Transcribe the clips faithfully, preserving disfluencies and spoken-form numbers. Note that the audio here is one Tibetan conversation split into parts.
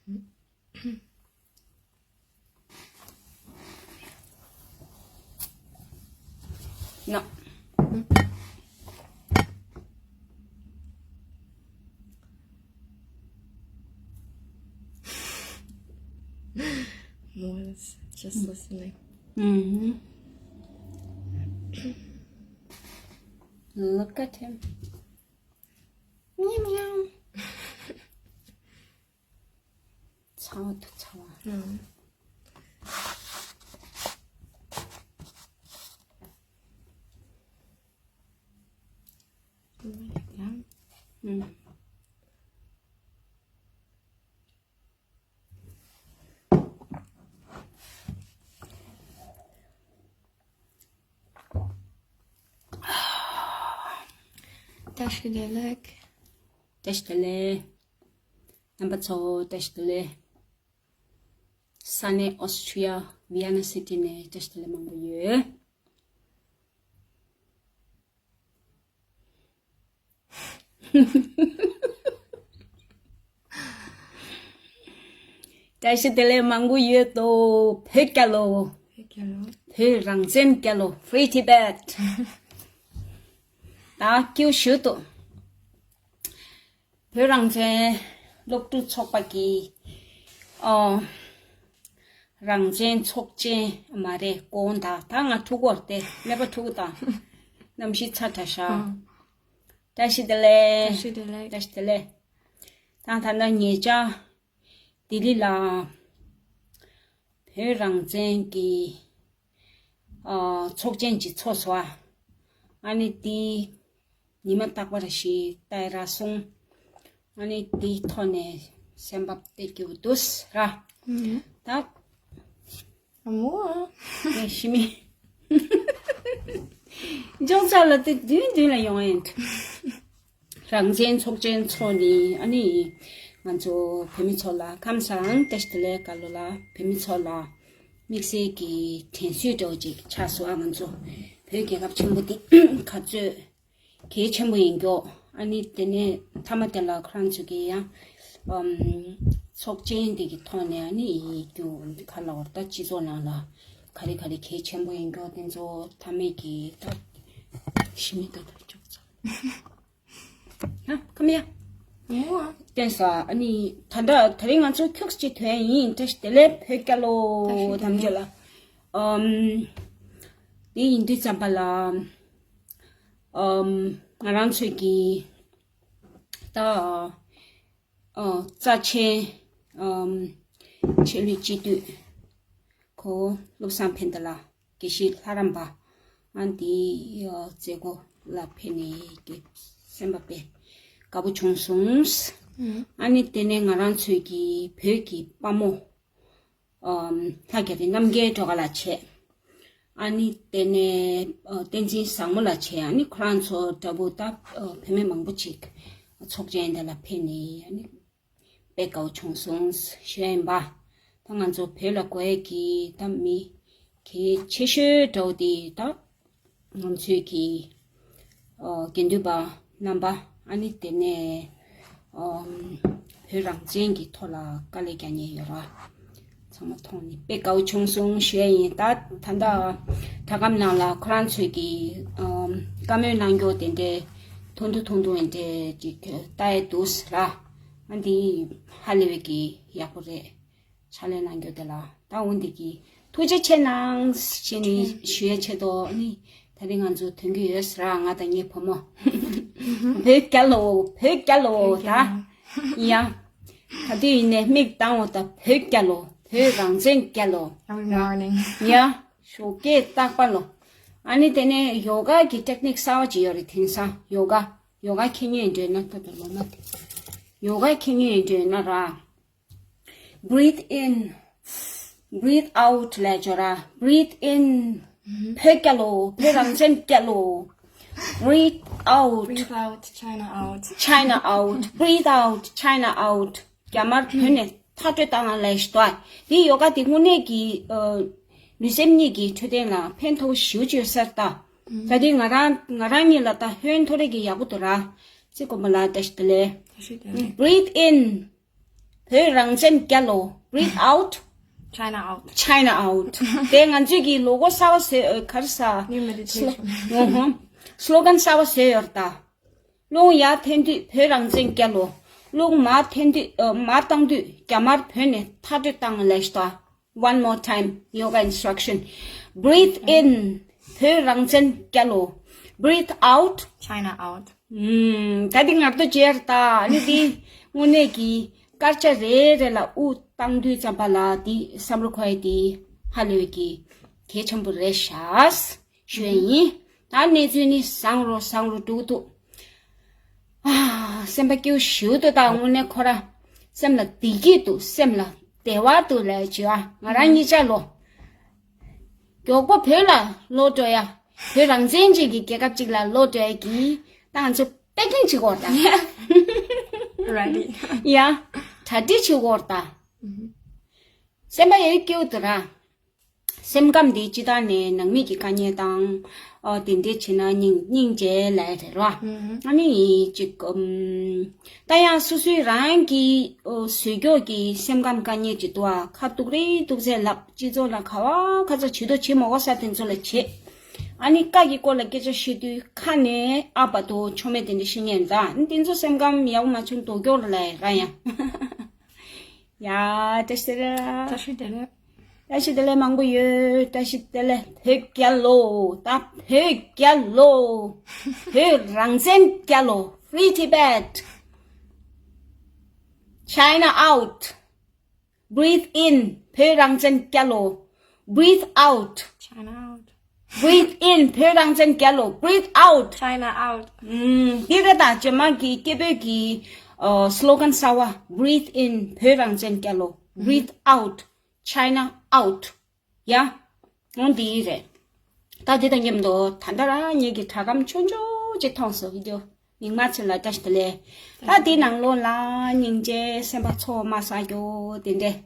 No. Just listening. Mm-hmm. Look at him. Meow meow. ཚ་བ་དུ་ཚ་བ། ཨང་། ཨང་། བཀྲ་ཤིས་བདེ་ལེགས། བཀྲ་ཤིས་བདེ་ལེགས། རྣམ་པ་ཚོ་བཀྲ་ཤིས་བདེ་ལེགས། ས་གནས་ཨོ་སི་ཁྲུ་ལི་ཡ་ཝི་ཡེ་ན་སི་ཊི་ནས་བཀྲ་ཤིས་བདེ་ལེགས་མང་པོ་ཡོད། བཀྲ་ཤིས་བདེ་ལེགས་མང་པོ་ཡོད་དོ། བོད་རྒྱལ་ལོ། བོད་རྒྱལ་ལོ། བོད་རང་བཙན་རྒྱལ་ལོ། Free Tibet། ད་སྐྱིད་ཞུ་དོ། བོད་རང་བཙན་སློབ་ཕྲུག་ཚོགས་པ་གི་ཨོ། རང་བཙན་ཚོགས་ཆེན་མ་རེད། གོང་ད་ད་ང་ཕྲུ་གུ་བར་ཏེ་ཀླད་པ་ཕྲུ་གུ་དང་། གནམ་གཤིས་ཚ་དྲགས་ཤག་བཀྲ་ཤིས་བདེ་ལེགས། བཀྲ་ཤིས་བདེ་ལེགས། བཀྲ་ཤིས་བདེ་ལེགས། ད་ད་ལྟ་ཉེ་ཆར་ལྡི་ལི་ལ་བོད་རང་བཙན་གྱི་ཨ་ཚོགས་ཆེན་ཅིག་ཚོགས་སོང་ཨ། ཨ་ནི་དེ་ཉི་མ་རྟག་པར་ཞིག་ལྟ་ཡ་རག་སོང་། ཨ་ནི་དེའི་ཐོག་ནས་སེམས་པ་དཔེ་སྐྱིད་པོ་འདུག་ར། ཨང་། ད་ཨ་མོ་ཨ། ངས་ཤི་མི་ཅོང་ཙག་ལ་དེ་མདུན་མདུན་ལ་ཡོང་ཡིན། རང་བཙན་ཚོགས་ཆེན་ཚོགས་ནི་ཨ་ནི་ང་ཚོ་བོད་མི་ཚོ་ལ་ཁམས་བཟང་། བཀྲ་ཤིས་བདེ་ལེགས། ཀ་ལོ་ལ་བོད་མི་ཚོ་ལ་དམིགས་བསལ་གྱི་དྲན་གསོའི་འདྲ་བོ་ཅིག་ཆགས་སོང་ཨ། ང་ཚོ་བོད་རྒྱལ་ཁབ་ཆེན་པོ་འདི་ག་ཚོད་གལ་ཆེན་པོ་ཡིན་མགྱོགས། ཨ་ནི་དེ་ནས་མཐའ་མ་དེ་ལ་ཁོ་རང་ཚོ་གི་ཡང་ཨམ་ཚོགས་ཆེན་འདི་གི་ཐོག་ནས་ཨ་ནི་ཡིག་རྒྱུགས་ག་ལ་བར་ད་སྤྱི་ཚོགས་ནང་ལ་ག་རེ་ག་རེ་གལ་ཆེན་པོ་ཡིན་མགྱོགས་དེ་ཚོ་མཐའ་མའི་གི་ད་ཤི་མི་ད་ད་ཅོག་ཙམ། ཧ་ཁམ་ཡ། ཨོ། བསྟན་ས་ཨ་ནི་ད་ལྟ་དེ་རིང་ང་ཚོ་ཁྱུག་ཅིག་ཐོན་ཡིན། བཀྲ་ཤིས་བདེ་ལེགས་བོད་རྒྱལ་ལོ། བཀྲ་ཤིས་བདེ་ལེགས། དམ་ཆོས་ལ། ཨམ། དེ་ཡིན་དུས་ཙམ་པ་ལ། ཨམ། ང་རང་ཚོས་ཀྱི་ད། ཨོ། རྩ་ཆེན། ཨམ། ཆོས་ལུགས་སྤྱི་འཐུས། ཁོ་བློ་བཟང་ཕན་བདེ་ལགས། དགེ་བཤེས་ལྷ་རམས་པ། ཨ་འདིའི་མཛད་སྒོ་ལ་ཕེབས་ནས་ཀྱི་སེམས་པ་དཔེ་དགའ་པོ་བྱུང་སོང་། ཨ་ནི་དེ་ནས་ང་རང་ཚོའི་གི་བོད་ཀྱི་དཔའ་མོ། ཨམ། ལྷ་རྒྱ་རི་རྣམ་རྒྱལ་སྒྲོལ་དཀར་ལགས་བྱས། ཨ་ནི་དེ་ནས་ཨ་བསྟན་འཛིན་བཟང་མོ་ལགས་བྱས། ཨ་ནི་ཁོ་རང་ཚོ་འདྲ་པོ་ད་ཨ་བུད་མེད་མང་པོ་ཅིག་ཚོགས་ཆེན་དེ་ལ་ཕེབས་ནས་ཨ་ནི་དཔེ་དགའ་བོ་བྱུང་སོང་ཞུ་ཡ་ཡིན་པ། ད་ང་ཚོ་བོད་ལ་དགོས་ཡ་གི་ད་མི་གལ་ཆེ་ཤོས་འདྲ་པོ་དེ་ད་ང་ཚོའི་གི་ཨོ་དགེ་འདུན་པ་རྣམ་པ། ཨ་ནི་དེ་ནས་ཨོ་བོད་རང་བཙན་གྱི་ཐོག་ལ་དཀའ་ལས་རྒྱག་མཁན་ཡོད་ར། ཚང་མ་མཐོང་ནས་དཔེ་དགའ་བོ་བྱུང་སོང་ཞུ་ཡ་ཡིན། ད་ད་ལྟ་དྲ་སྒམ་ནང་ལ་ཁོ་རང་ཚོས་ཀྱི་ཨོ་བཀའ་མོལ་གནང་རྒྱུ་དེ་འདྲའི་ཐུང་ཐུང་ཐུང་ཐུང་དེ་འདྲའི་ཅིག་ལྟ་ཡ་འདུག་ཟེར་ར། ཨ་འདི་ཧ་ལས་པའི་གི་ཡག་པོ་རེད། ཕྱག་ལས་གནང་རྒྱུ་དེ་ལ་ད་འོ་འདི་གི་ཐུགས་རྗེ་ཆེ་གནང་ཞེས་ནས་ཞུ་ཡ་ཆེད་དུ་ནི་ད་རིང་ང་ཚོ་ཐོན་གྱི་ཡོད་ཟེར་ར། ང་དང་ངའི་བུ་མོ་བོད་རྒྱལ་ལོ། བོད་རྒྱལ་ལོ། ད་ཡ་ག་དུས་ཡིན་ནས་མིག་གདངས་འོ་ད་བོད་རྒྱལ་ལོ། བོད་རང་བཙན་རྒྱལ་ལོ། Every morning. ཡ་ཞོགས་ཀས་རྟག་པར་ལོ། ཨ་ནི་དེ་ནས་ཡོ་ག་གི་ཊེག་ནིག་གསར་བ་ཅིག་ཡོད་རེད། དེང་སང་ཡོ་ག་ཡོ་ག་མཁྱེན་མཁན་འདྲ་ན་ད་ད་ལོ་མ་དེ་ཡོ་ག་མཁྱེན་མཁན་འདྲ་ན་ར། Breathe in, breathe out ལབ་ཅོག་ར། Breathe in བོད་རྒྱལ་ལོ། བོད་རང་བཙན་རྒྱལ་ལོ། Breathe out. Breathe out, China out. China out. Breathe out, China out. རྒྱ་དམར་བོད་ནས་མཐར་སྐྲོད་བཏང་ང་ལབ་ཞིག་ཏོ། འདི་ཡོ་ག་འདི་དངོས་གནས་ཀྱི་ཨ་ལུས་སེམས་གཉིས་ཀྱི་འཕྲོད་བསྟེན་ལ་ཕན་ཐོགས་ཞེ་པོ་ཅིག་ཡོད་ས་རེད་ད། ད་འདི་ང་རང་ང་རང་གཉིས་ལ་ད་ཧོན་ཐོ་རེ་གི་ཡག་པོ་འདུག་ར། ཙི་གོ་མ་ལ་བཀྲ་ཤིས་བདེ་ལེགས། བཀྲ་ཤིས་བདེ་ལེགས། Breathe in. བོད་རང་བཙན་རྒྱལ་ལོ། Breathe out, China out. China out. དེ་ང་ཚོས་ཀྱི་ལོ་གོ་གསར་བ་བཟོས། ག་རེ་ཟ། New meditation. སློ་གན་གསར་བ་བཟོས་ཡོད་ད། རླུང་ཡར་འཐེན་དུས་བོད་རང་བཙན་རྒྱལ་ལོ། རླུང་མར་འཐེན་དུས་ཨ། མར་བཏང་དུས་རྒྱ་དམར་བོད་ནས་མཐར་སྐྲོད་བཏང་ལེ་ཤ་ད། One more time, yoga instruction. Breathe in, བོད་རང་བཙན་རྒྱལ་ལོ། Breathe out, China out. ད་འདི་ངར་ཏོ་ཇེར་ད་ནི་འདི་དངོས་གནས་ཀྱི་སྐར་ཆ་རེ་རེ་ལ་དབུགས་བཏང་དུས་ཙམ་པ་ལ་འདི་བསམ་བློ་འཁོར་ཡ་འདི་ཧ་ལས་ཀྱི་གལ་ཆེན་པོ་རེད་ཤག་ཞུ་ཡ་ཡིན། ད་གནས་ཚུལ་ནི་བཟང་རུ་བཟང་རུ་འགྲོ་གི་འདུག་ཨ། སེམས་པ་སྐྱིད་པོ་ཞེ་པོ་འདུག་ད་དངོས་གནས་ཁོ་ར་སེམས་ལ་བདེ་སྐྱིད་འདུག་སེམས་ལ་བདེ་བ་འདུག་ལབ་བྱས་ཨ། ང་རང་གཉིས་ཆ་ལོ། མགྱོགས་པོ་བོད་ལ་ལོག་འགྲོ་ཡ། བོད་རང་བཙན་ཅན་གྱི་རྒྱལ་ཁབ་ཅིག་ལ་ལོག་འགྲོ་ཡ་གི་ད་ང་ཚོ་པེ་ཀིང་བྱེད་དགོས་ད། Ready. ཡ། གྲ་སྒྲིག་བྱེད་དགོས་ད། སེམས་པ་ཡོད་སྐྱིད་པོ་འདུག་ར། སེམས་ཁམས་འདི་སྤྱི་བཏང་ནས་ནང་མི་གི་དཀའ་ངལ་དང་། ཨོ་དེ་འདྲས་བྱས་ན་སྙིང་སྙིང་རྗེ་ལབ་ཡ་རེད་རོ། ཨ་ནི་ཅིག་ཨམ། ད་ཡང་སོ་སོའི་རང་གི་ཨོ་བཟོས་ཀྱོག་གི་སེམས་ཁམས་དཀའ་ངལ་ཅིག་འདུག་ཨ། ཁ་ཐུག་རེ་ཐུག་ཚད་ལབ་སྤྱི་ཚོགས་ལ་ག་བ་ག་ཚོད་བྱེད་དོ་བྱེད་མ་དགོས་ས་དེ་ཚོ་ལ་བྱེད། ཨ་ནི་བཀའ་གི་སྐོར་ལ་སྐད་ཆ་བཤད་དུས་ཁ་ནས་ཨ་བ་དོ་ཆོ་མེད་དེ་འདྲས་བཤད་ཉན་ད། ཨ་ནི་དེ་ཚོ་སེམས་ཁམས་ཡག་པོ་མ་བྱུང་དོ་ཀྱོག་རེད་ལབ་ཡ་ར་ཡང་། ཡ། བཀྲ་ཤིས་བདེ་ལེགས། བཀྲ་ཤིས་བདེ་ལེགས། བཀྲ་ཤིས་བདེ་ལེགས་མང་པོ་ཡོད། བཀྲ་ཤིས་བདེ་ལེགས། བོད་རྒྱལ་ལོ། ད་བོད་རྒྱལ་ལོ། བོད་རང་བཙན་རྒྱལ་ལོ། Free Tibet. China out. Breathe in. བོད་རང་བཙན་རྒྱལ་ལོ། Breathe out. China out. Breathe in. བོད་རང་བཙན་རྒྱལ་ལོ། Breathe out. China out. ཨུམ། འདི་རེད་ད་ཇེ་མང་གི་སྐད་འབོད་ཀྱི་ཨ། སློ་གན་གསར་བ། Breathe in. བོད་རང་བཙན་རྒྱལ་ལོ། Breathe out. China out. ཡ། འོ་འདི་རེད། ད་འདི་དང་མཉམ་དུ་ད་ལྟ་རང་ཉིད་ཀྱི་སྒྲ་སྒམ་ཆུང་ཆུང་ཅིག་མཐོང་སོང་། བི་ཌི་ཡོ་མིག་དམར་ཚེ་ལ་བཀྲ་ཤིས་བདེ་ལེགས། ད་འདི་ནང་ལོགས་ལ་སྙིང་རྗེ་སེམས་པ་ཚོར་མ་ཟ་རྒྱུ་དེ་འདྲས།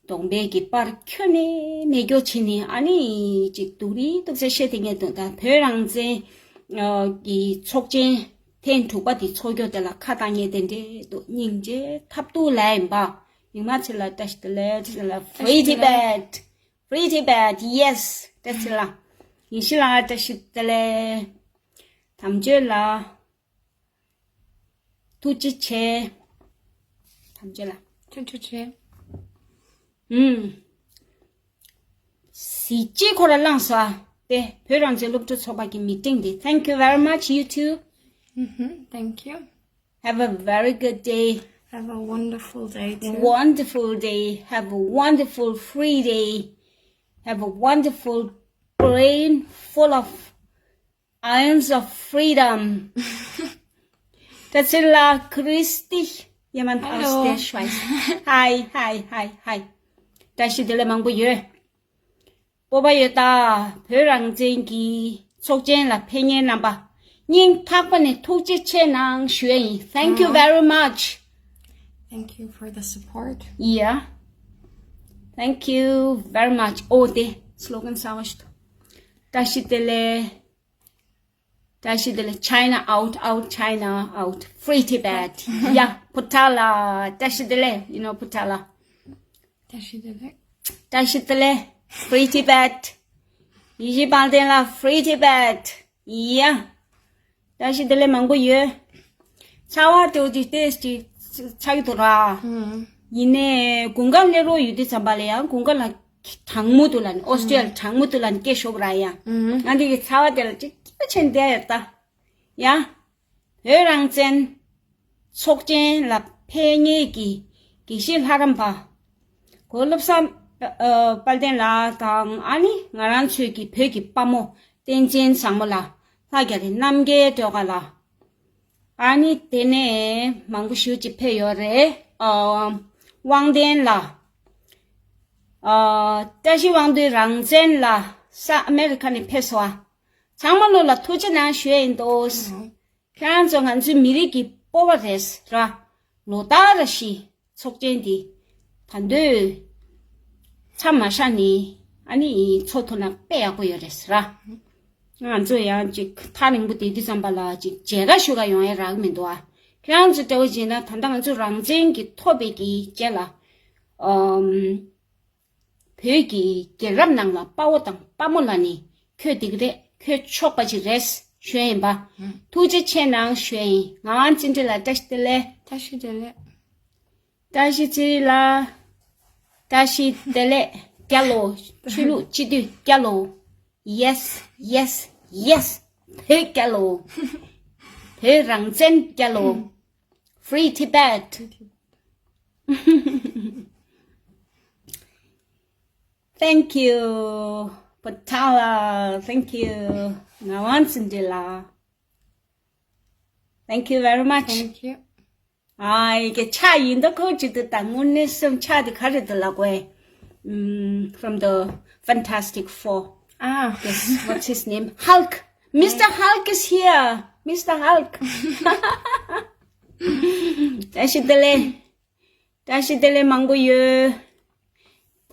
གདོང་པའི་གི་པར་ཁྱོན་ནས་མེད་རྒྱུ་བྱས་ནས་ཨ་ནི་ཅིག་སྡུག་རུས་སྡུག་ཚད་བཤད་དེ་ངས་འདུག་ད་བོད་རང་བཙན་གྱི་ཚོགས་ཆེན་ཐེངས་དྲུག་པ་དེ་ཚོགས་རྒྱུ་དེ་ལ་ཁ་བཏང་ངས་དེ་འདྲས་འདུག་སྙིང་རྗེ་ཐབས་སྡུག་ལ་ཡིན་པ། མིག་དམར་ཚེ་ལ་བཀྲ་ཤིས་བདེ་ལེགས། བཀྲ་ཤིས་བདེ་ལེགས། Free Tibet. Free Tibet. Yes. བཀྲ་ཤིས་ལ། ཡེ་ཤེས་ལ་བཀྲ་ཤིས་བདེ་ལེགས། དམ་ཆོས་ལ། ཐུགས་རྗེ་ཆེ། དམ་ཆོས་ལ། ཐུགས་རྗེ་ཆེ། ཨུམ། གཟི་བརྗིད་ཁོ་ར་བླངས་སོ། དེ་བོད་རང་བཙན་སློབ་ཕྲུག་ཚོགས་པ་གི་མི་ཊིང་དེ། Thank you very much, you too. Mm-hmm. Thank you. Have a very good day. Have a wonderful day too. Wonderful day. Have a wonderful free day. Have a wonderful brain full of ions of freedom. That's it, la Christi. Jemand aus Hallo. der Schweiz. Hi, hi, hi, hi. བཀྲ་ཤིས་བདེ་ལེགས་མང་པོ་ཡོད། སྤོབས་པ་ཡོད་ད། བོད་རང་བཙན་གྱི་ཚོགས་ཆེན་ལ་ཕེབས་མཁན་རྣམ་པ། སྙིང་ཐག་པ་ནས་ཐུགས་རྗེ་ཆེ་གནང་ཞུ་ཡ་ཡིན། Thank you very much. Thank you for the support. Yeah. Thank you very much. ཨོ་དེ་སློ་གན་གསར་བ་ཞིག་འདུག་བཀྲ་ཤིས་བདེ་ལེགས། བཀྲ་ཤིས་བདེ་ལེགས། China out, out, China out. Free Tibet. Yeah, Potala. བཀྲ་ཤིས་བདེ་ལེགས། You know Potala. བཀྲ་ཤིས་བདེ་ལེགས། བཀྲ་ཤིས་བདེ་ལེགས། Free Tibet. ཡེ་ཤེས་དཔལ་ལྡན་ལ། Free Tibet. Yeah. བཀྲ་ཤིས་བདེ་ལེགས་མང་པོ་ཡོད། ཚ་བ་དེ་འོ་དེ་ཏོག་ཙམ་ཆགས་ཀྱི་འདུག་ར། ཡིན་ནའི་དགུན་ཁ་སླེབས་རོགས་ཡོད་དུས་ཙམ་པ་ལ་ཡང་དགུན་ཁ་ལ་གྲང་མོ་འདུག་ལབ་ནས། ཨོ་སི་ཊྲེ་ལི་ཡ་གྲང་མོ་འདུག་ལབ་ནས་སྐད་ཤོར་གི་ར་ཡ། ང་འདི་གི་ཚ་བ་དེ་ལ་ཅིག་སྐྱིད་པོ་བྱས་ནས་བསྡད་ཡོད་ད། ཡ། བོད་རང་བཙན་ཚོགས་ཆེན་ལ་ཕེབས་མཁན་གྱི་དགེ་བཤེས་ལྷ་རམས་པ། གོ་བློ་བཟང་དཔལ་ལྡན་ལགས་དང་། ཨ་ནི་ང་རང་ཚོའི་གི་བོད་ཀྱི་དཔའ་མོ་བསྟན་འཛིན་བཟང་མོ་ལགས། ལྷ་རྒྱ་རི་རྣམ་རྒྱལ་སྒྲོལ་དཀར་ལགས། ཨ་ནི་དེ་ནས་མང་པོ་ཞེ་པོ་ཅིག་ཕེབས་ཡོད་རེད། ཨ། དབང་ལྡན་ལགས། ཨ། བཀྲ་ཤིས་དབང་འདུས་རང་བཙན་ལགས་ས་ཨ་མེ་རི་ཁ་ནས་ཕེབས་སོང་ཨ། ཚང་མ་ལོ་ལ་ཐུགས་རྗེ་གནང་ཞུ་ཡ་ཡིན་འདུག་ཁྱེད་རང་ཚོ་ང་ཚོའི་མི་རིགས་ཀྱི་སྤོབས་པ་རེད་ར། ལོ་ལྟར་རེ་བཞིན་ཚོགས་ཆེན་འདི་ད་དུང་མཚམས་མ་བཞག་ནས་ཨ་ནི་ཚོགས་ཐུབ་ན་དཔེ་ཡག་པོ་ཡོད་རེད་ཟེར་ར། ང་ཚོ་ཡང་ཅིག་ཐག་རིང་པོ་བསྡད་དུས་ཙམ་པ་ལ་ཅིག་མཇལ་ཁ་ཞུ་ག་ཡོང་ཡ་རག་གི་མི་འདུག་ཨ། ཁྱེད་རང་ཚོ་འདྲ་བོ་བྱས་ན་ད་ལྟ་ང་ཚོ་རང་བཙན་གྱི་ཐོབ་པའི་གི་རྗེས་ལ། ཨམ། བོད་ཀྱི་རྒྱལ་རབས་ནང་ལ་དཔའ་བོ་དང་དཔའ་མོ་ལ་ནི་ཁྱོད་འདི་ག་རེད། ཁྱོད་ཆོག་པ་ཅིག་རེད་ཞུ་ཡིན་པ། ཐུགས་རྗེ་ཆེ་གནང་ཞུ་ཡིན། ངག་དབང་བརྩོན་འགྲུས་ལགས་བཀྲ་ཤིས་བདེ་ལེགས། བཀྲ་ཤིས་བདེ་ལེགས། བཀྲ་ཤིས་ཚེ་རིང་ལགས། བཀྲ་ཤིས་བདེ་ལེགས། རྒྱལ་ལོ། ཆོས་ལུགས་སྤྱི་འཐུས་རྒྱལ་ལོ། Yes, yes, yes. བོད་རྒྱལ་ལོ། བོད་རང་བཙན་རྒྱལ་ལོ། Free Tibet. Thank you, Patala. Thank you. ངག་དབང་བརྩོན་འགྲུས་ལགས། Thank you very much. Thank you. ཨ། ཡི་གེ་ཕྱག་ཡིན་ད་ཁོ་ཅི་འདུག་ད་དངོས་གནས་སེམས་ཕྱག་དེ་ག་རེ་འདུག་ལབ་དགོས། ཨམ། From the Fantastic Four. Ah. Yes, what's his name? Hulk. Mister Hulk is here. Mister Hulk. བཀྲ་ཤིས་བདེ་ལེགས། བཀྲ་ཤིས་བདེ་ལེགས་མང་པོ་ཡོད།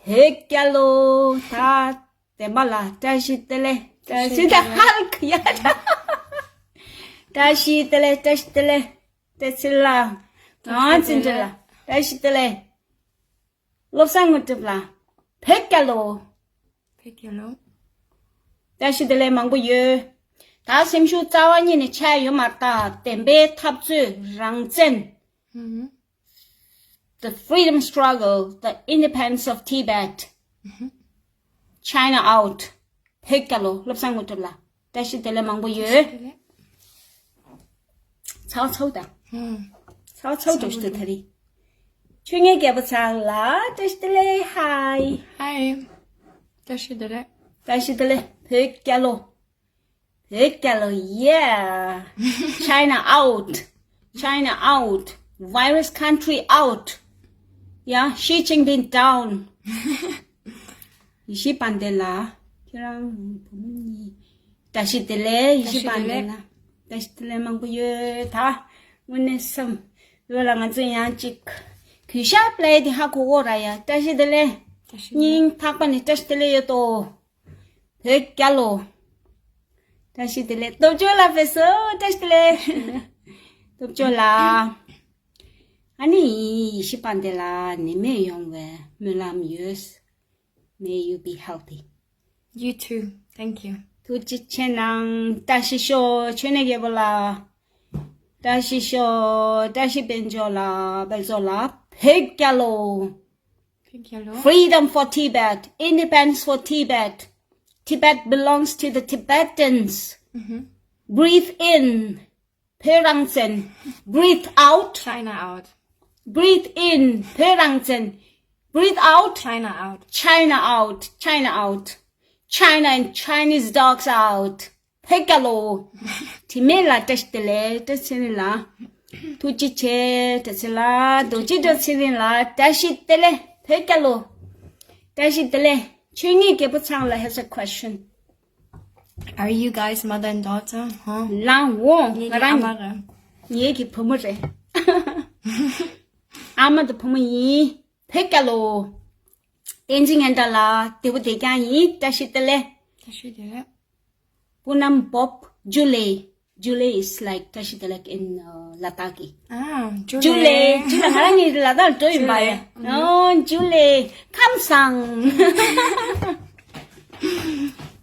བོད་རྒྱལ་ལོ། ད་བདེན་པ་ལ་བཀྲ་ཤིས་བདེ་ལེགས། བཀྲ་ཤིས་བདེ་ཧལ་ཡ། བཀྲ་ཤིས་བདེ་ལེགས། བཀྲ་ཤིས་བདེ་ལེགས། བཀྲ་ཤིས་ལ། ང་བརྩོན་འགྲུས་ལ་བཀྲ་ཤིས་བདེ་ལེགས། བློ་བཟང་དངོས་གྲུབ་ལ། བོད་རྒྱལ་ལོ། བོད་རྒྱལ་ལོ། བཀྲ་ཤིས་བདེ་ལེགས་མང་པོ་ཡོད། ད་སེམས་ཤུགས་རྩ་བ་ཉིད་ནས་ཆག་ཡོད་མ་རེད། ད་བདེན་པའི་འཐབ་རྩོད་རང་བཙན། ཧུམ། The freedom struggle, the independence of Tibet. China out. བོད་རྒྱལ་ལོ། བློ་བཟང་དངོས་གྲུབ་ལགས། བཀྲ་ཤིས་བདེ་ལེགས་མང་པོ་ཡོད། ཚའོ་ཚའོ་དང་། ཧུམ། ཚའོ་ཚའོ་འགྲོ་ཤི་ད་རི། ཆོས་ཉིད་རྒྱལ་པོ་ཚང་ལ་བཀྲ་ཤིས་བདེ་ལེགས། ཧའི། ཧའི། བཀྲ་ཤིས་བདེ་ལེགས། བཀྲ་ཤིས་བདེ་ལེགས། བོད་རྒྱལ་ལོ། བོད་རྒྱལ་ལོ། Yeah. China out. China out. Virus country out. Yeah, Xi Jinping down. ཡེ་ཤེས་དཔལ་ལྡན་ལགས། ཁྱེད་རང་བུ་མོ་གཉིས། བཀྲ་ཤིས་བདེ་ལེགས། ཡེ་ཤེས་དཔལ་ལྡན་ལགས། བཀྲ་ཤིས་བདེ་ལེགས་མང་པོ་ཡོད་ད། དངོས་གནས་སེམས་ལོ་ལ་ང་ཚོ་ཡང་ཅིག་གུས་ཞབས་ལས་དེ་ཧ་གོ་གོ་ར་ཡ། བཀྲ་ཤིས་བདེ་ལེགས། བཀྲ་ཤིས་བདེ་ལེགས། སྙིང་ཐག་པ་ནས་བཀྲ་ཤིས་བདེ་ལེགས་ཡོད་དོ། བོད་རྒྱལ་ལོ། བཀྲ་ཤིས་བདེ་ལེགས། སྟོབས་འབྱོར་ལགས་ཕེབས་སོང་། བཀྲ་ཤིས་བདེ་ལེགས། སྟོབས་འབྱོར་ལགས། ཨ་ནི་ཡེ་ཤེས་དཔལ་ལྡན་ལགས་ནད་མེད་ཡོང་བའི་སྨོན་ལམ་ཡོད། May you be healthy. You too. Thank you. ཐུགས་རྗེ་ཆེ་གནང་། བཀྲ་ཤིས་ཤོག་ཆོས་ཉིད་རྒྱལ་པོ་ལགས། བཀྲ་ཤིས་ཤོག་བཀྲ་ཤིས་དཔལ་འབྱོར་ལགས། དཔལ་འབྱོར་ལགས། བོད་རྒྱལ་ལོ། བོད་རྒྱལ་ལོ། Freedom for Tibet, independence for Tibet. Tibet belongs to the Tibetans. Breathe in, བོད་རང་བཙན། Breathe out. China out. Breathe in, བོད་རང་བཙན། Breathe out. China out. China out. China out. China and Chinese dogs out. བོད་རྒྱལ་ལོ། དྲི་མེད་ལགས་བཀྲ་ཤིས་བདེ་ལེགས། བཀྲ་ཤིས་ཚེ་རིང་ལགས། ཐུགས་རྗེ་ཆེ། བཀྲ་ཤིས་ལགས། རྡོ་རྗེ་བཀྲ་ཚེ་རིང་ལགས། བཀྲ་ཤིས་བདེ་ལེགས། བོད་རྒྱལ་ལོ། བཀྲ་ཤིས་བདེ་ལེགས། ཆོས་ཉིད་རྒྱལ་པོ་ཚང་ལ་has a question. Are you guys mother and daughter? ཧོ། ལགས་འོང་། ངེད་ཀྱི་ང་རང་ཨ་མ་རེད། ངེད་ཀྱི་བུ་མོ་རེད། ཨ་མ་དང་བུ་མོ་ཡིན། བོད་རྒྱལ་ལོ། བསྟན་འཛིན་སྙན་གྲགས་ལགས་བདེ་པོ་བདེ་རྐྱང་ཡིན། བཀྲ་ཤིས་བདེ་ལེགས། བཀྲ་ཤིས་བདེ་ལེགས། Poonam Bob Julie. Julie is like བཀྲ་ཤིས་བདེ་ལེགས་in uh, Ladakh. Ah, Julie. Julie. Julie ང་རང་གཉིས་ལ་དྭགས་འགྲོ་ཡིན་པ་ཡ། Julie. Oh, Julie. ཁམས་བཟང་།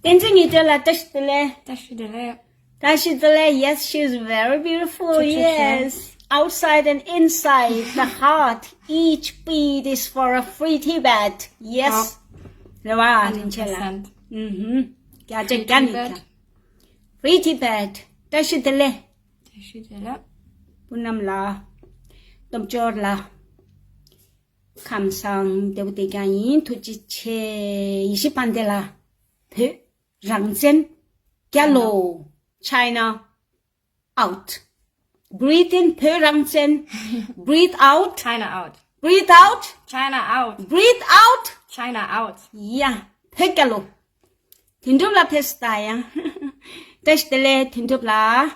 བསྟན་འཛིན་སྙན་གྲགས་ལགས་བཀྲ་ཤིས་བདེ་ལེགས། བཀྲ་ཤིས་བདེ་ལེགས། བཀྲ་ཤིས་བདེ་ལེགས། Yes, she is very beautiful. Yes. Outside and inside the heart, each beat is for a free Tibet. Yes. རེད་བ། རིན་ཆེན་ལགས། ཨུ་ཧུམ། བརྒྱ་ཆ་བརྒྱ་ནས་བརྒྱ། Free Tibet. བཀྲ་ཤིས་བདེ་ལེགས། བཀྲ་ཤིས་བདེ་ལེགས། པུ་ནམ་ལགས། སྟོབས་འབྱོར་ལགས། ཁམས་བཟང་། བདེ་པོ་བདེ་རྐྱང་ཡིན། ཐུགས་རྗེ་ཆེ། ཡེ་ཤེས་དཔལ་ལྡན་ལགས། བོད་རང་བཙན་རྒྱལ་ལོ། China out. Breathe in, བོད་རང་བཙན། Breathe out. China out. Breathe out. China out. Breathe out. China out. ཡ། བོད་རྒྱལ་ལོ། དོན་གྲུབ་ལགས་ཕེབས་སོང་ད་ཡ། བཀྲ་ཤིས་བདེ་ལེགས་དོན་གྲུབ་ལགས།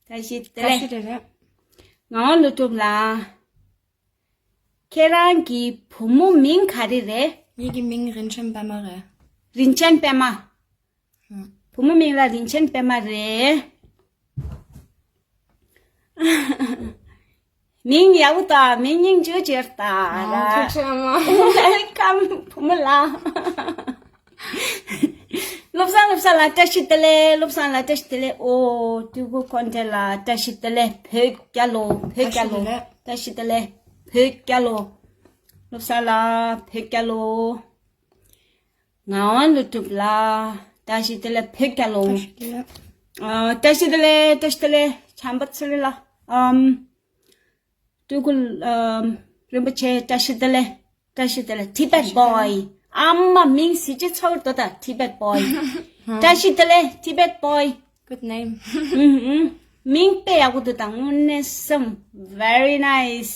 བཀྲ་ཤིས་བདེ་ལེགས། བཀྲ་ཤིས་བདེ་ལེགས། ངག་དབང་ཀླུ་སྒྲུབ་ལགས། ཁྱེད་རང་གི་བུ་མོ་མིང་ག་རེ་རེད། ངེད་ཀྱི་མིང་རིན་ཆེན་པད་མ་རེད། རིན་ཆེན་པད་མ། ཧུམ། བུ་མོ་མིང་ལ་རིན་ཆེན་པད་མ་རེད། མིང་ཡག་པོ་དང་མིང་སྙིང་རྗེ་ཅིག་ད་ར། ཨ། ཐུགས་རྗེ་ཆེ་ཨ་མ། Welcome བུ་མོ་ལགས། བློ་བཟང་བློ་བཟང་ལགས་བཀྲ་ཤིས་བདེ་ལེགས། བློ་བཟང་ལགས་བཀྲ་ཤིས་བདེ་ལེགས། ཨོ་སྤྲུལ་སྐུ་ཁོང་འདྲེ་ལགས་བཀྲ་ཤིས་བདེ་ལེགས། བོད་རྒྱལ་ལོ། བོད་རྒྱལ་ལོ། བཀྲ་ཤིས་བདེ་ལེགས། བོད་རྒྱལ་ལོ། བློ་བཟང་ལགས་བོད་རྒྱལ་ལོ། ངག་དབང་ཀླུ་སྒྲུབ་ལགས་བཀྲ་ཤིས་བདེ་ལེགས། བོད་རྒྱལ་ལོ། བཀྲ་ཤིས་བདེ་ལེགས། ཨ། བཀྲ་ཤིས་བདེ་ལེགས། བཀྲ་ཤིས་བདེ་ལེགས། བྱམས་པ་ཚེ་རིང་ལགས། ཨམ། སྤྲུལ་སྐུ། ཨམ། རིན་པོ་ཆེ་བཀྲ་ཤིས་བདེ་ལེགས། བཀྲ་ཤིས་བདེ་ལེགས། Tibet boy། ཨ་མ་མིང་གཟི་བརྗིད་ཚ་བོར་འདུག་ད། Tibet boy། བཀྲ་ཤིས་བདེ་ལེགས། Tibet boy། Good name། ཨུམ་ཨུམ། མིང་དཔེ་ཡག་པོ་འདུག་ད། དངོས་གནས་སམ། Very nice།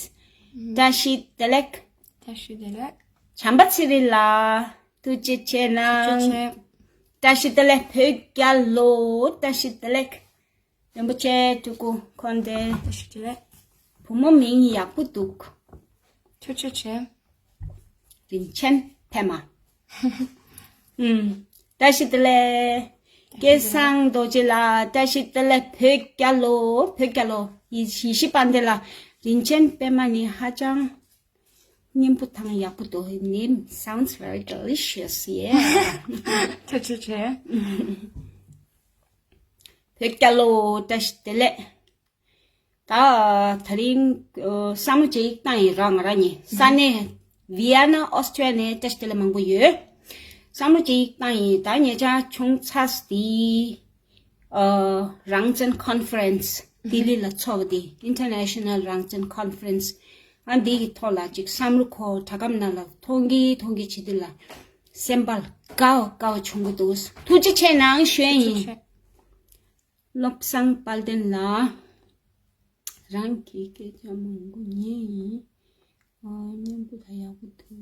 བཀྲ་ཤིས་བདེ་ལེགས། བཀྲ་ཤིས་བདེ་ལེགས། བྱམས་པ་ཚེ་རིང་ལགས་ཐུགས་རྗེ་ཆེ་གནང་། ཐུགས་རྗེ་ཆེ། བཀྲ་ཤིས་བདེ་ལེགས། བོད་རྒྱལ་ལོ། བཀྲ་ཤིས་བདེ་ལེགས། རིན་པོ་ཆེ་སྤྲུལ་སྐུ་ཁོང་འདྲེ། བཀྲ་ཤིས་བདེ་ལེགས། བུ་མོ་མིང་ཡག་པོ་འདུག་ཐུགས་རྗེ་ཆེ། རིན་ཆེན་པད་མ། ཨུམ། བཀྲ་ཤིས་བདེ་ལེགས། སྐལ་བཟང་རྡོ་རྗེ་ལགས་བཀྲ་ཤིས་བདེ་ལེགས། བོད་རྒྱལ་ལོ། བོད་རྒྱལ་ལོ། ཡེ་ཤེས་དཔལ་ལྡན་ལགས། རིན་ཆེན་པད་མ་ནི་ཧ་ཅང་སྙན་པོ་དང་ཡག་པོ་འདུག Name sounds very delicious. Yeah། ཐུགས་རྗེ་ཆེ། བོད་རྒྱལ་ལོ། བཀྲ་ཤིས་བདེ་ལེགས། ད་དེ་རིང་ཨ་བསམ་བློ་ཅིག་བཏང་ཡིན་ར། ང་རང་གཉིས་ས་གནས་ཝི་ཡ་ན་ཨོ་སི་ཀྲི་ཡ་ནས་བཀྲ་ཤིས་བདེ་ལེགས་མང་པོ་ཡོད། བསམ་བློ་ཅིག་བཏང་ཡིན། ད་ཉེ་ཆར་བྱུང་ཚར་དེ་ཨ་རང་བཙན་ཁོན་ཧྥ་རན་སི་ལྡི་ལི་ལ་ཚོགས་པ་དེ། International རང་བཙན་ཁོན་ཧྥ་རན་སི། ཨ་འདི་གི་ཐོག་ལ་ཅིག་བསམ་བློ་ཁོ་དྲ་སྒམ་ནང་ལ་མཐོང་གི་མཐོང་གི་བྱེད་དུས་ལ་སེམས་པ་དགའ་བ་དགའ་བ་བྱུང་གི་འདུག་ཐུགས་རྗེ་ཆེ་གནང་ཞུ་ཡིན། ཐུགས་རྗེ་ཆེ། བློ་བཟང་དཔལ་ལྡན་ལགས། རང་གི་སྐད་ཆ་མང་པོ་ཉན་ཡིན། ཨ་སྙན་པོ་དང་ཡག་པོ་འདུག་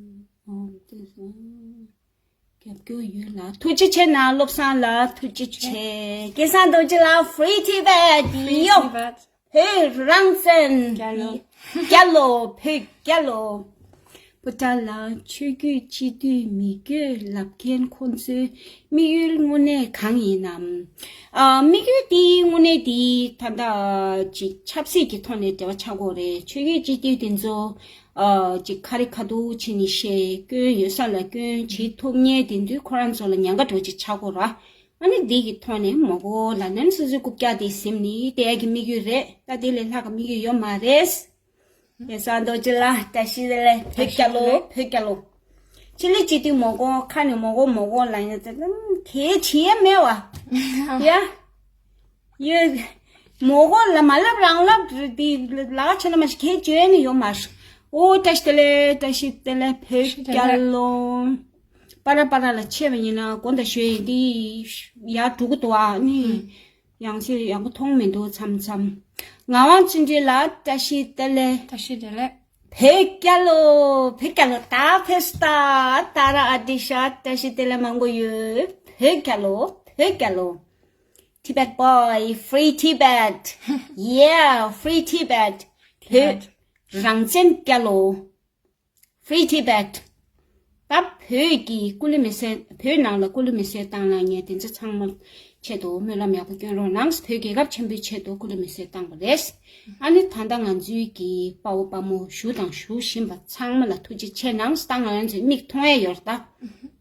ཨ་བལྟས་སོང་། རྒྱབ་སྐྱོར་ཡོད་ལ། ཐུགས་རྗེ་ཆེ་གནང་། བློ་བཟང་ལགས་ཐུགས་རྗེ་ཆེ། སྐལ་བཟང་རྡོ་རྗེ་ལགས། Free Tibet། Free ཡོ། Tibet། བོད་རང་བཙན། རྒྱལ་ལོ། རྒྱལ་ལོ། བོད་རྒྱལ་ལོ། པོ་ཏཱ་ལ་ཆོས་བརྒྱུད་སྤྱི་འཐུས་མི་དགོས་ལབ་མཁན་ཁོང་ཚོའི་དམིགས་ཡུལ་དངོས་གནས་གང་ཡིན་ནམ། ཨ་དམིགས་ཡུལ་དེ་དངོས་གནས་དེ་ད་ལྟ་ཅིག་ཆབ་སྲིད་ཀྱི་ཐོག་ནས་འབྲེལ་བ་ཆགས་ཀྱི་ཡོད་རེད། ཆོས་བརྒྱུད་སྤྱི་འཐུས་དེ་ཚོ་ཨ་ཅིག་ཁ་རི་ཁ་ཐུག་བྱས་ནས་བཤད། སྐྱོན་ཡོད་ས་ལ་སྐྱོན་བྱེད་ཐུབ་མཁན་དེ་ཚོས་ཁོ་རང་ཚོ་ལ་ཉེན་ཁ་འདྲ་བོ་ཅིག་ཆགས་ཀྱི་ཡོད་རེད། ཨ་ནི་འདི་གི་ཐོག་ནས་མོ་གོ་ལ་ནན་སོ་སོའི་རྐུབ་བཀྱག་དེ་ཟིན་ནས་བསྡད་ཡག་གི་དམིགས་ཡུལ་རེད། ད་དེ་ལས་ལྷག་གི་དམིགས་ཡུལ་ཡོད་མ་རེད། སྐལ་བཟང་རྡོ་རྗེ་ལགས་བཀྲ་ཤིས་བདེ་ལེགས། བོད་རྒྱལ་ལོ། བོད་རྒྱལ་ལོ། ཕྱི་ལོགས་སྤྱི་འཐུས་མོ་གོ་ཁ་ནས་མོ་གོ་མོ་གོ་ལབ་ཡ་དེ་གལ་ཆེ་ཡ་མེད་བ། ཡ། ཡོད། མོ་གོ་ལ་མ་ལབ་རང་ལབ་དེ་ལག་ཆ་ན་མ་ཞིག་གལ་བརྗོད་ནི་ཡོད་མ་རེད། ཨོ་བཀྲ་ཤིས་བདེ་ལེགས། བཀྲ་ཤིས་བདེ་ལེགས། བོད་རྒྱལ་ལོ། པ་ར་པ་ར་ལ་ཆས་པ་ཡིན་ན་དགོང་དག་ཞོལ་ཡིན་འདི་ཡར་འགྲོ་གི་འདུག་ཨ་ནི། ཡང་སེ་ཡག་པོ་མཐོང་མི་འདུག་མཚམས་མཚམས། ངག་དབང་བརྩོན་འགྲུས་ལགས་བཀྲ་ཤིས་བདེ་ལེགས། བཀྲ་ཤིས་བདེ་ལེགས། བོད་རྒྱལ་ལོ། བོད་རྒྱལ་ལོ། ད་ཕེ་སྟ་ད་ར་ཨ་ཏི་ཤ་བཀྲ་ཤིས་བདེ་ལེགས་མང་པོ་ཡོད། བོད་རྒྱལ་ལོ། བོད་རྒྱལ་ལོ། Tibet boy, free Tibet. Yeah, free Tibet. བོད་རང་བཙན་རྒྱལ་ལོ། Free Tibet། ད་བོད་ཀྱི་སྐུ་ལུས་མེ་སྲེག་བོད་ནང་ལ་སྐུ་ལུས་མེ་སྲེག་བཏང་གནང་མཁན་དེ་ཚོ་ཚང་མ་ཆེད་དུ་སྨོན་ལམ་ཡག་པོ་སྐྱོན་རོགས་གནང་། བོད་རྒྱལ་ཁབ་ཆེན་པོའི་ཆེད་དུ་སྐུ་ལུས་མེ་སྲེག་བཏང་བ་རེད། ཨ་ནི་ད་ལྟ་ང་ཚོའི་གི་དཔའ་བོ་དཔའ་མོ་བཞུགས་དང་བཞུགས་བཞིན་པ་ཚང་མ་ལ་ཐུགས་རྗེ་ཆེ་གནང་། ད་ང་རང་ཚོའི་མིག་མཐོང་ཡས་ཡོད་རེད་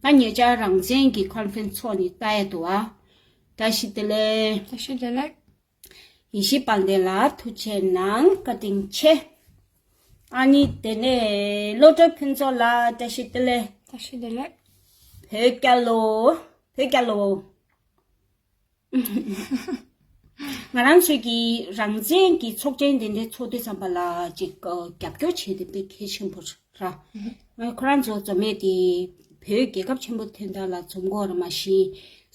ད། ད་ཉེ་ཆར་རང་བཙན་གྱི་ཁོན་ཧྥ་རན་སི་ཚོགས་ནས་ལྟ་ཡས་འདུག་ཨ། བཀྲ་ཤིས་བདེ་ལེགས། བཀྲ་ཤིས་བདེ་ལེགས། ཡེ་ཤེས་དཔལ་ལྡན་ལགས་ཐུགས་རྗེ་གནང་། བཀའ་དྲིན་ཆེ། ཨ་ནི་དེ་ནས་བློ་གྲོས་ཕུན་ཚོགས་ལགས་བཀྲ་ཤིས་བདེ་ལེགས། བཀྲ་ཤིས་བདེ་ལེགས། བོད་རྒྱལ་ལོ། བོད་རྒྱལ་ལོ། ང་རང་ཚོས་ཀྱི་རང་བཙན་གྱི་ཚོགས་ཆེན་དེ་འདྲའི་ཚོགས་དུས་ཙམ་པ་ལ་ཅིག་རྒྱབ་སྐྱོར་བྱེད་དེ་དཔེ་གལ་ཆེན་པོ་རེད། ཁོ་རང་ཚོ་འཛོམས་མེད་དེ་བོད་རྒྱལ་ཁབ་ཆེན་པོ་དོན་དག་ལ་འཛོམས་དགོས་རེད་མ་གཞི།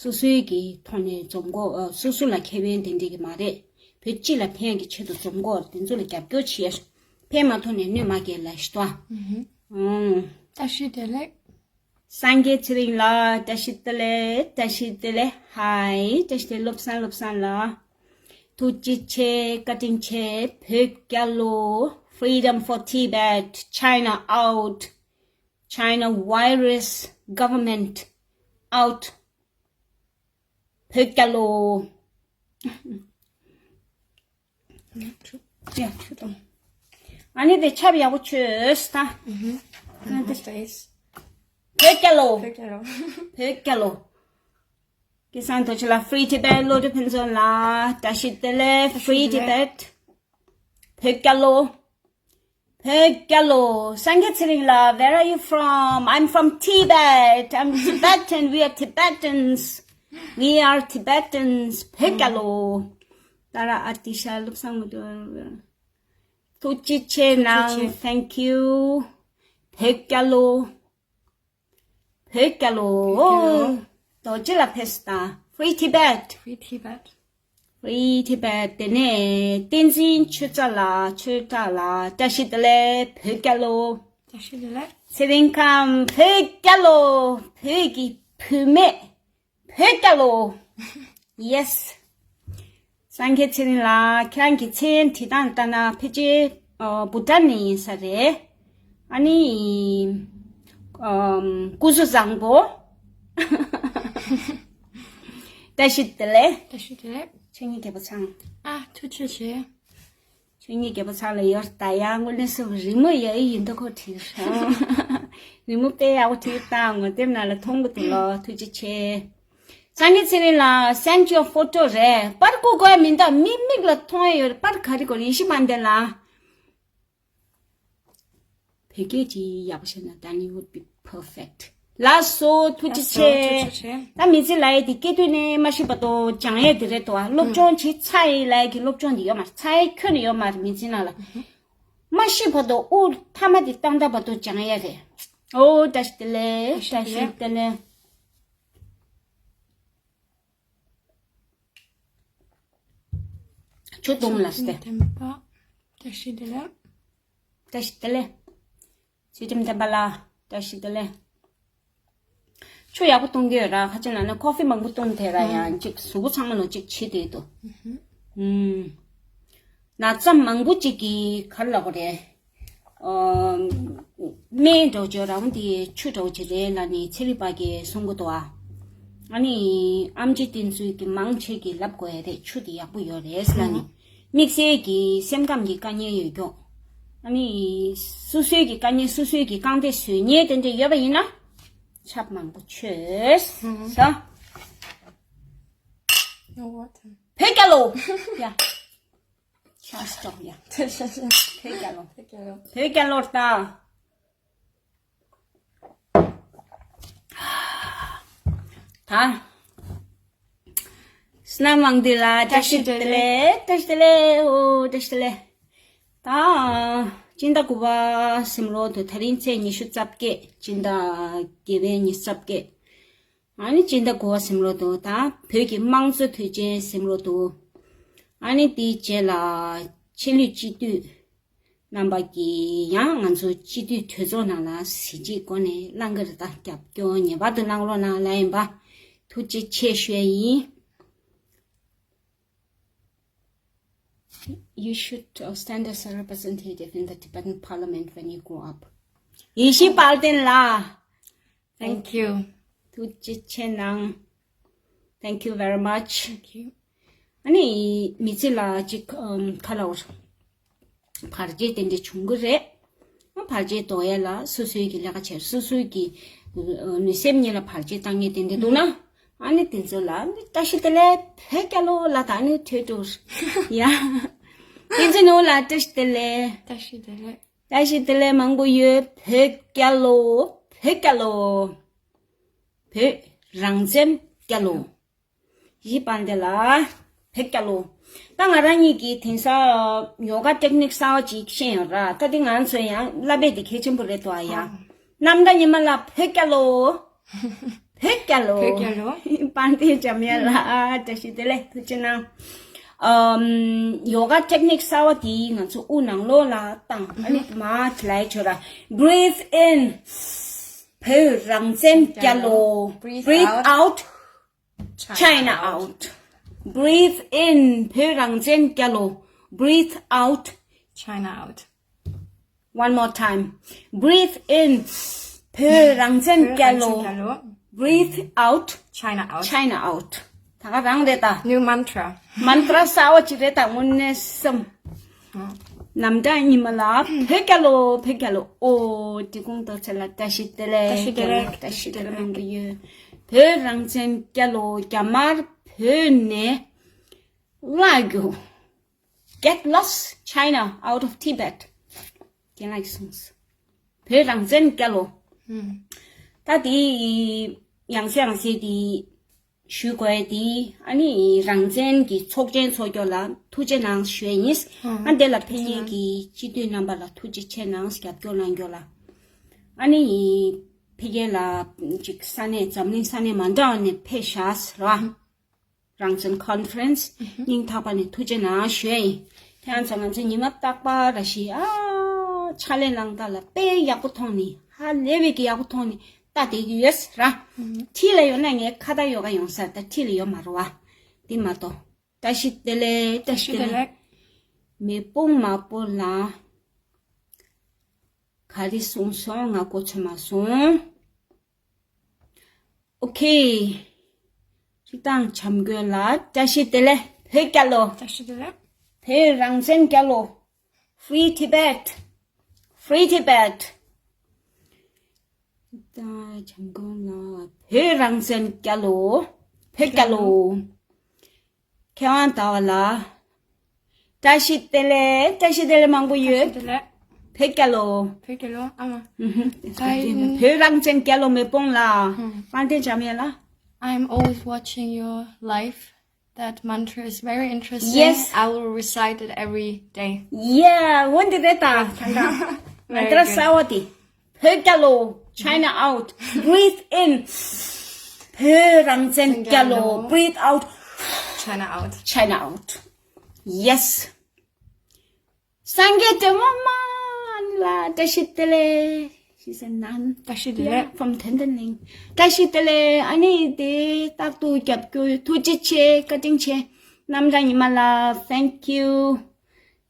སོ་སོའི་གི་ཐོག་ནས་འཛོམས་དགོས། སོ་སོ་ལ་ཁེ་ཕན་དེ་འདྲ་གི་མ་རེད། བོད་སྤྱི་ལ་ཕན་གྱི་ཆེད་དུ་འཛོམས་དགོས་རེད། དེ་ཚོ་ལ་རྒྱབ་སྐྱོར་བྱེད་ཡ། ཕན་མ་ཐོགས་ནས་གནོད་མ་སྐྱེལ་ལ་ཤི་ཏོ། ཨུང་། བཀྲ་ཤིས་བདེ་ལེགས། སངས་རྒྱས་ཚེ་རིང་ལགས་བཀྲ་ཤིས་བདེ་ལེགས། བཀྲ་ཤིས་བདེ་ལེགས། ཧའི་བཀྲ་ཤིས་བདེ་ལེགས། བློ་བཟང་བློ་བཟང་ལགས། ཐུགས་རྗེ་ཆེ། བཀའ་དྲིན་ཆེ། བོད་རྒྱལ་ལོ། Freedom for Tibet. China out. China virus. Government out. བོད་རྒྱལ་ལོ། ཡ་ཆུ་དང་། ཨ་ནི་དེ་ཆབ་ཡག་པོ་བྱོས་ད། ཨུ་ཧུ། ཨ་ནི་དེ། Nice. བོད་རྒྱལ་ལོ། བོད་རྒྱལ་ལོ། བོད་རྒྱལ་ལོ། སྐལ་བཟང་རྡོ་རྗེ་ལགས། Free Tibet། བློ་གྲོས་ཕུན་ཚོགས་ལགས། བཀྲ་ཤིས་བདེ་ལེགས། Free Tibet། བོད་རྒྱལ་ལོ། བོད་རྒྱལ་ལོ། སངས་རྒྱས་ཚེ་རིང་ལགས། Where are you from? I'm from Tibet. I'm Tibetan. We are Tibetans. We are Tibetans. བོད་རྒྱལ་ལོ། ཏཱ་ར་ཨ་ཏི་ཤ་བློ་བཟང་མི་འདུག་ཐུགས་རྗེ་ཆེ་གནང་། Thank you. བོད་རྒྱལ་ལོ། བོད་རྒྱལ་ལོ། རྡོ་རྗེ་ལ་ཕེབས་དང་། Free Tibet. Free Tibet. Free Tibet. དེ་ནས་བསྟན་འཛིན་ཆོས་གྲགས་ལགས། ཆོས་གྲགས་ལགས། བཀྲ་ཤིས་བདེ་ལེགས། བོད་རྒྱལ་ལོ། བཀྲ་ཤིས་བདེ་ལེགས། ཚེ་རིང་ཁམས། བོད་རྒྱལ་ལོ། བོད་ཀྱི་བུད་མེད། བོད་རྒྱལ་ལོ། Yes. སངས་རྒྱས་ཚེ་རིང་ལགས། ཁྱེད་རང་གི་མཚན་བྲིས་སྟངས་ལྟར་ན་ཕལ་ཆེར་ཨ་བྷུ་ཊན་ནས་ཡིན་ས་རེད། ཨ་ནི་ཨམ་སྐུ་གཟུགས་བཟང་པོ། བཀྲ་ཤིས་བདེ་ལེགས། བཀྲ་ཤིས་བདེ་ལེགས། ཆོས་ཉིད་རྒྱལ་པོ་ཚང་། ཨ་ཐུགས་རྗེ་ཆེ། ཆོས་ཉིད་རྒྱལ་པོ་ཚང་ལ་ཡོད་ད་ཡ། དངོས་གནས་སུ་རི་མོ་ཡ་ཡི་ཡིན་མདོག་ཁ་བྲིས་ཤག་རི་མོ་དཔེ་ཡག་པོ་བྲིས་ད། ངོ་དེབ་ནང་ལ་མཐོང་གི་འདུག་ལོ། ཐུགས་རྗེ་ཆེ། སངས་རྒྱས་ཚེ་རིང་ལགས། Send your photo རེད། པར་བརྐུ་དགོས་མིན་ད། མི་མིག་ལ་མཐོང་ཡ་ཡོད་རེད། པར་ག་རེ་དགོས་རེད། ཡེ་ཤེས་དཔལ་ལྡན་ལགས། བོད་སྐད་ཅིག་ཡག་པོ་བཤད་ན་then you would be perfect. ལགས་སོ། ཐུགས་རྗེ་ཆེ། ལགས་སོ། ཐུགས་རྗེ་ཆེ། ད་མི་ཚེ་ལ་ཡ་དེ་སྐྱེ་དུས་ནས་མ་ཤི་བར་དུ་སྦྱང་ཡས་དེ་རེད་དོ། སློབ་སྦྱོང་བྱེད་ཚར་ཡི་ལ་ཡ་གི་སློབ་སྦྱོང་དེ་ཡོད་མ་རེད། ཚར་ཡི་ཁྱོན་ནས་ཡོད་མ་རེད། མི་ཚེ་ནང་ལ་མ་ཤི་བར་དུ་དབུགས་ཐ་མ་དེ་བཏང་ད་བར་དུ་སྦྱང་ཡས་རེད། ཨོ་བཀྲ་ཤིས་བདེ་ལེགས། བཀྲ་ཤིས་བདེ་ལེགས། ཆུ་བཏུང་ལ་སྟེ། བཀྲ་ཤིས་བདེ་ལེགས། བཀྲ་ཤིས་བདེ་ལེགས། ཚུལ་ཁྲིམས་བསྟན་པ་ལགས། བཀྲ་ཤིས་བདེ་ལེགས། ཆུ་ཡག་པོ་བཏུང་གི་ཡོད་ར། ཁ་ཅིག་ལ་ནི་ཀོ་ཧྥི་མང་པོ་བཏུང་དེ་ར་ཡང་ཅིག་གཟུགས་པོ་ཚང་མ་ལོ་ཅིག་བྱེད་དེ་འདུག་ཨུམ། ན་ཚ་མང་པོ་ཅིག་གིས་ག་རེ་ལབ་དགོས་རེད། ཨ་སྨན་འདྲ་བོ་ཅིག་ར་འོང་དེ་ཆུ་འདྲ་བོ་ཅིག་རེད་ལབ་ནི་ཚེ་རིང་པ་གིས་གསུང་གི་འདུག་ཨ། ཨ་ནི་ཨེམ་ཆི་དེ་ཚོས་ཀྱི་མང་ཆེ་གིས་ལབ་དགོས་ཡ་རེད། ཆུ་དེ་ཡག་པོ་ཡོད་རེད་ལབ་ནི། དམིགས་བསལ་གྱི་སེམས་ཁམས་ཀྱི་དཀའ་ངལ་ཡོད་ཀྱོག་ཨ་ནི་སོ་སོའི་གི་དཀའ་ངལ་སོ་སོའི་གི་རྐང་སྟེགས་བཟོས་ཉེས་དེ་འདྲ་ཡོད་པ་ཡིན་ན་ཆབ་མང་པོ་མཆོད་ཟ། No water. བོད་རྒྱལ་ལོ། ཡ། ཆགས་སོང་ཡ། བོད་རྒྱལ་ལོ། བོད་རྒྱལ་ལོ། བོད་རྒྱལ་ལོ་ད། ད། སྣ་མང་འདི་ལ་བཀྲ་ཤིས་བདེ་ལེགས། བཀྲ་ཤིས་བདེ་ལེགས། ཨོ་བཀྲ་ཤིས་བདེ་ལེགས། ད། སྤྱི་ཟླ་དགུ་པ་ཟིན་ལོ་དུ་དེ་རིང་ཚེས་ཉི་ཤུ་རྩ་བརྒྱད། སྤྱི་ཟླ་བརྒྱད་པའི་ཉི་ཤུ་རྩ་བརྒྱད། ཨ་ནི་སྤྱི་ཟླ་དགུ་པ་ཟིན་ལོ་དུ་ད་བོད་ཀྱི་དམངས་གཙོ་དུས་ཆེན་ཟིན་ལོ་དུ། ཨ་ནི་དེའི་རྗེས་ལ་ཆེད་ལས་སྤྱི་འཐུས་རྣམ་པ་གིས་ཡང་ང་ཚོ་སྤྱི་འཐུས་གྲོས་ཚོགས་ནང་ལ་གཟི་བརྗིད་སྒོ་ནས་གནང་གི་རེད། ད་རྒྱབ་སྐྱོར་ངེས་པར་དུ་གནང་རོགས་གནང་ལབ་ཡིན་པ། ཐུགས་རྗེ་ཆེ་ཞུ་ཡ་ཡིན། You should uh, stand as a representative in the Tibetan parliament when you grow up. ཡེ་ཤེས་དཔལ་ལྡན་ལགས། Thank you. ཐུགས་རྗེ་ཆེ་གནང་། Thank you very much. Thank you. ཨ་ནི་མི་ཚེ་ལ་ཅིག་ཨམ་ཁ་ལ་བར་བར་ཆད་དེ་འདྲ་བྱུང་གི་རེད། ཨ་བར་ཆད་ཟློག་ཡ་ལ་སོ་སོའི་གི་ལས་ཀ་བྱས། སོ་སོའི་གི་ཨ་ནི་སེམས་ཉིད་ལ་བར་ཆད་བཏང་མཁན་དེ་འདྲ་འདུག་ན། ཨ་ནི་དེ་ཚོ་ལ་ཨ་ནི་བཀྲ་ཤིས་བདེ་ལེགས། བོད་རྒྱལ་ལོ་ལབ་ད་ཨ་ནི་ཐོས་འགྲོ་ཡ། བསྟན་འཛིན་ནོར་བུ་ལགས་བཀྲ་ཤིས་བདེ་ལེགས། བཀྲ་ཤིས་བདེ་ལེགས། བཀྲ་ཤིས་བདེ་ལེགས་མང་པོ་ཡོད། བོད་རྒྱལ་ལོ། བོད་རྒྱལ་ལོ། བོད་རང་བཙན་རྒྱལ་ལོ། ཡེ་ཤེས་དཔལ་ལྡན་ལགས། བོད་རྒྱལ་ལོ། ད་ང་རང་ཉིད་ཀྱིས་དེང་སང་ཡོ་ག་ཊེག་ནིག་གསར་བ་ཅིག་ཤེས་ཡོད་ར། ད་དེ་ང་ཚོས་ཡང་བསླབ་པ་དེ་གལ་ཆེན་པོ་རེད་དོ་ཨ་ཡ། ཨ། གནམ་ཟླ་ཉི་མ་ལགས་བོད་རྒྱལ་ལོ། བོད་རྒྱལ་ལོ། བོད་རྒྱལ་ལོ། དཔལ་ལྡན་འཇམ་དབྱངས་ལགས་བཀྲ་ཤིས་བདེ་ལེགས། ཐུགས་རྗེ་གནང་། ཨམ། ཡོ་ག་ཊེག་ནིག་གསར་བ་དེ་ང་ཚོ་དབུགས་ནང་ལོགས་ལ་བཏང་། ཨ་ནི་མར་དེ་ལ་ཡ་ཆོད་ར། Breathe in. བོད་རང་བཙན་རྒྱལ་ལོ། Breathe out. China out. Breathe in. བོད་རང་བཙན་རྒྱལ་ལོ། Breathe out. China out. One more time. Breathe in. བོད་རང་བཙན་རྒྱལ་ལོ། Breathe out. China out. China out. ད་ག་རང་རེད་ད། New mantra. མན་ཏྲ་གསར་བ་ཅིག་རེད་ད། དངོས་གནས་སེམས། ཨ། ནམ་ཟླ་ཉི་མ་ལ་བོད་རྒྱལ་ལོ། བོད་རྒྱལ་ལོ། ཨོ། འབྲི་གུང་རྡོ་རྗེ་ལ་བཀྲ་ཤིས་བདེ་ལེགས། བཀྲ་ཤིས་བདེ་ལེགས། བཀྲ་ཤིས་བདེ་ལེགས་མང་པོ་ཡོད། བོད་རང་བཙན་རྒྱལ་ལོ། རྒྱ་དམར་བོད་ནས་བརླག་རྒྱུ། Get lost, China, out of Tibet. རྒན་ལགས་ཀྱིས་གསུངས། བོད་རང་བཙན་རྒྱལ་ལོ། ད་དེ་ཡང་སེ་ཡང་སེ་དེ་ཞུ་དགོས་དེ། ཨ་ནི་རང་བཙན་གྱི་ཚོགས་ཆེན་ཚོགས་རྒྱུ་ལ་ཐུགས་རྗེ་གནང་ཞུ་ཡ་ཡིན། ཨ་འདི་ལ་ཕེབས་མཁན་གྱི་སྤྱི་འཐུས་རྣམ་པ་ལ་ཐུགས་རྗེ་ཆེ་གནང་། རྒྱབ་སྐྱོར་གནང་རྒྱུ་ལ། ཨ་ནི་ཕ་གི་ལ་ཅིག་ས་གནས་འཛམ་གླིང་ས་གནས་མ་འདྲ་བ་ནས་ཕེབས་ཤག་ར། རང་བཙན་ཁོན་ཕ་རེན་སི་སྙིང་ཐག་པ་ནས་ཐུགས་རྗེ་གནང་ཞུ་ཡ་ཡིན། དེ་ཡང་ཚོ་ང་ཚོ་ཉི་མ་རྟག་པར་ར་ཞིག་ཨ་ཕྱག་ལས་གནང་སྟངས་ལ་དཔེ་ཡག་པོ་མཐོང་ནི། ཧ་ལས་པའི་གི་ཡག་པོ་མཐོང་ནི། ད་དེ་གི་ཡོད་ར། ཁྲིད་ལ་ཡོད་ན་ངའི་ཁ་བརྡ་ཡོ་ག་ཡོང་ས། ད་ཁྲིད་ལ་ཡོད་མ་རེད་བ། དེ་མ་གཏོགས། བཀྲ་ཤིས་བདེ་ལེགས། བཀྲ་ཤིས་བདེ་ལེགས། མེ་དཔུང་དམར་པོ་ལ། ག་རེ་གསུངས་སོང་། ང་གོ་ཚོད་མ་སོང་། ཨོ་ཁེ། སྤྱིར་བཏང་བྱམས་མགོན་ལགས་བཀྲ་ཤིས་བདེ་ལེགས། བོད་རྒྱལ་ལོ། བཀྲ་ཤིས་བདེ་ལེགས། བོད་རང་བཙན་རྒྱལ་ལོ། Free Tibet. Free Tibet. སྤྱིར་བཏང་བྱམས་མགོན་ལགས་བོད་རང་བཙན་རྒྱལ་ལོ། བོད་རྒྱལ་ལོ། མཁས་དབང་ཟླ་བ་ལགས། བཀྲ་ཤིས་བདེ་ལེགས། བཀྲ་ཤིས་བདེ་ལེགས་མང་པོ་ཡོད། བཀྲ་ཤིས་བདེ་ལེགས། བོད་རྒྱལ་ལོ། བོད་རྒྱལ་ལོ། ཨ་མ། ཧུམ་ཧུམ། I- བོད་རང་བཙན་རྒྱལ་ལོ། མེ་དཔུང་ལགས། ཧུམ། པང་གདན་འཇམ་ཡ་ལགས། I'm always watching your live. That mantra is very interesting. Yes. I will recite it every day. Yeah, འོ་འདི་རེད་ད། Very good. མན་ཏྲ་གསར་བ་དེ། བོད་རྒྱལ་ལོ། China out. Breathe in. བོད་རང་བཙན་རྒྱལ་ལོ། Breathe out. China out. China out. Yes. སངས་རྒྱས་སྒྲོལ་མ་མ་ལ་བཀྲ་ཤིས་བདེ་ལེགས། She's a nun. བཀྲ་ཤིས་བདེ་ལེགས། Yeah, from Tendenling. བཀྲ་ཤིས་བདེ་ལེགས། ཨ་ནི་དེ་རྟག་ཏུ་རྒྱབ་སྐྱོར་ཐུགས་རྗེ་ཆེ། བཀའ་དྲིན་ཆེ། རྣམ་གྲངས་ཉི་མ་ལ། Thank you.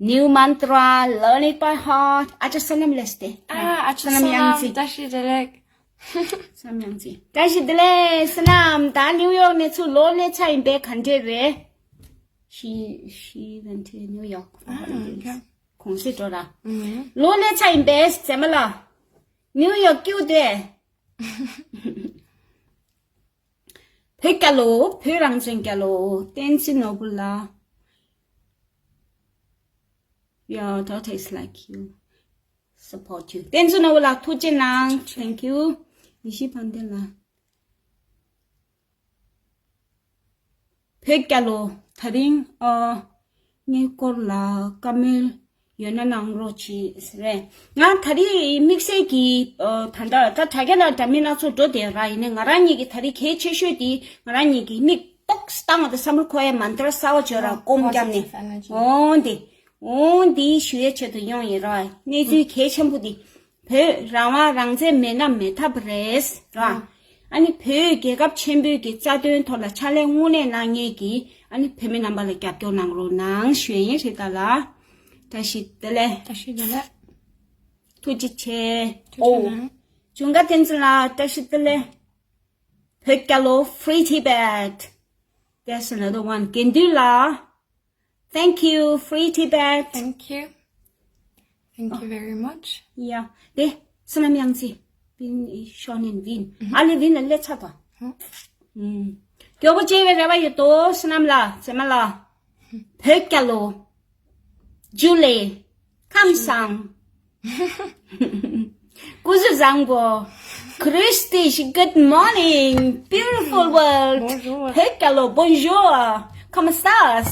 New mantra, learn it by heart. ཨ་ཅག་བསོད་ནམས་ལགས་ཏེ། ཨ་ཨ་ཅག་བསོད་ནམས་ཡང་རྩི། བཀྲ་ཤིས་བདེ་ལེགས། བསོད་ནམས་ཡང་རྩི། བཀྲ་ཤིས་བདེ་ལེགས། བསོད་ནམས། ད་ནིའུ་ཡོག་ནས་ཚུར་ལོག་སླེབས་ཚར་ཡིན་པས། ག་འདྲས་རེད། She she went to New York for holidays. གུང་སེང་འགྲོ་ར། ལོག་སླེབས་ཚར་ཡིན་པས་མཛེས་མ་ལགས། ནིའུ་ཡོག་སྐྱིད་པོ་བསྡད། བོད་རྒྱལ་ལོ། བོད་རང་བཙན་རྒྱལ་ལོ། བསྟན་འཛིན་ནོར་བུ་ལགས། Your daughter is like you. Support you. བསྟན་འཛིན་ནོར་བུ་ལགས་ཐུགས་རྗེ་གནང་། Thank you. ཡེ་ཤེས་དཔལ་ལྡན་ལགས། བོད་རྒྱལ་ལོ། ད་རིང་ཨ་ངའི་སྐོར་ལ་བཀའ་མོལ་ཡོད་ན་གནང་རོགས་གྱིས་ཟེར་རེད། ང་ད་རིང་དམིགས་བསལ་གྱི་ཨ་ད་ལྟ་ད་དྲ་རྒྱ་ནང་འདྲ་མིན་སྣ་ཚོགས་འགྲོ་བསྡད་ར། ཡིན་ནའི་ང་རང་ཉིད་ཀྱི་ད་རིང་གལ་ཆེ་ཤོས་དེ་ང་རང་ཉིད་ཀྱི་མིག་ཏོག་ཙམ་བཏང་བ་དང་བསམ་བློ་འཁོར་ཡ་མན་ཏྲ་གསར་བ་བརྗོད་ར། སྒོམ་བརྒྱབ་ནས། འོང་དེ། འོང་དེ་ཞུ་ཡའི་ཆེད་དུ་ཡོང་ཡིན་ར། གནས་ཚུལ་གལ་ཆེན་པོ་དེ། བོད་རང་དབང་རང་བཙན་མེད་ན་མེད་ཐབས་རེད་ར། ཨ་ནི་བོད་རྒྱལ་ཁབ་ཆེན་པོའི་གི་རྩ་དོན་ཐོག་ལ་ཕྱག་ལས་དངོས་གནས་གནང་མཁན་གྱི་ཨ་ནི་བོད་མི་རྣམ་པ་ལ་རྒྱབ་སྐྱོར་གནང་རོགས་གནང་ཞུ་ཡ་ཡིན། རེད་ད་ལ། བཀྲ་ཤིས་བདེ་ལེགས། བཀྲ་ཤིས་བདེ་ལེགས། ཐུགས་རྗེ་ཆེ། ཐུགས་རྗེ་ཆེ་གནང་། ཨོ། ཇུན་གར་བསྟན་འཛིན་ལགས་བཀྲ་ཤིས་བདེ་ལེགས། བོད་རྒྱལ་ལོ། Free Tibet. There's another one. དགེ་འདུན་ལགས། Thank you, Free Tibet. Thank you. Thank you very much. Yeah. དེ་བསོད་ནམས་ཡང་རྩི། Been shown in Wien. ཨ་ལེ་ཝིན་ལ་སླེབས་ཚར་ད། ཧུམ། མགྱོགས་པོ་བྱེད་པའི་རེ་བ་ཡོད་དོ། བསོད་ནམས་ལགས། མཛེས་མ་ལགས། བོད་རྒྱལ་ལོ། ཇུ་ལེ། ཁམས་བཟང་། སྐུ་གཟུགས་བཟང་པོ། Grüß dich, good morning, beautiful world. Bonjour. བོད་རྒྱལ་ལོ། Bonjour. ¿Cómo estás?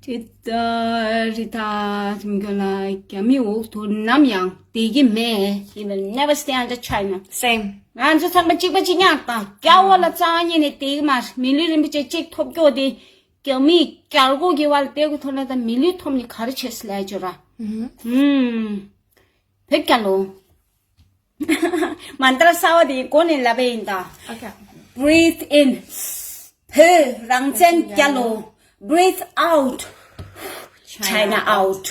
དེ་ལྟར་རི་ཐ་ཐུམ་གྱོ་ལ་རྒྱ་མི་འོག་ཏུ་ནམ་ཡང་བསྡད་ཀྱི་མེད། He will never stay under China. Same. ང་ཚོ་ཚང་མ་གཅིག་པ་གཅིག་རྐྱང་དང་རྒྱ་བོད་ལ་རྩ་བ་ཉིད་ནས་བསྡད་ཀྱི་མ་རེད། མི་ལུས་རིན་པོ་ཆེ་གཅིག་ཐོབ་རྒྱུ་དེ། རྒྱ་མིས་རྒྱལ་སྒོ་གི་བར་བལྟས་དགོས་ཐོག་ན་ད་མི་ལུས་ཐོབ་ནི་ག་རེ་བྱེད་ཟེར་ལས་བྱོས་ར། ཧུམ། བོད་རྒྱལ་ལོ། མན་ཏྲ་གསར་བ་དེ་གོ་ནས་ལབ་པ་ཡིན་ད། Okay. Breathe in. བོད་རང་བཙན་རྒྱལ་ལོ། Breathe out. China out.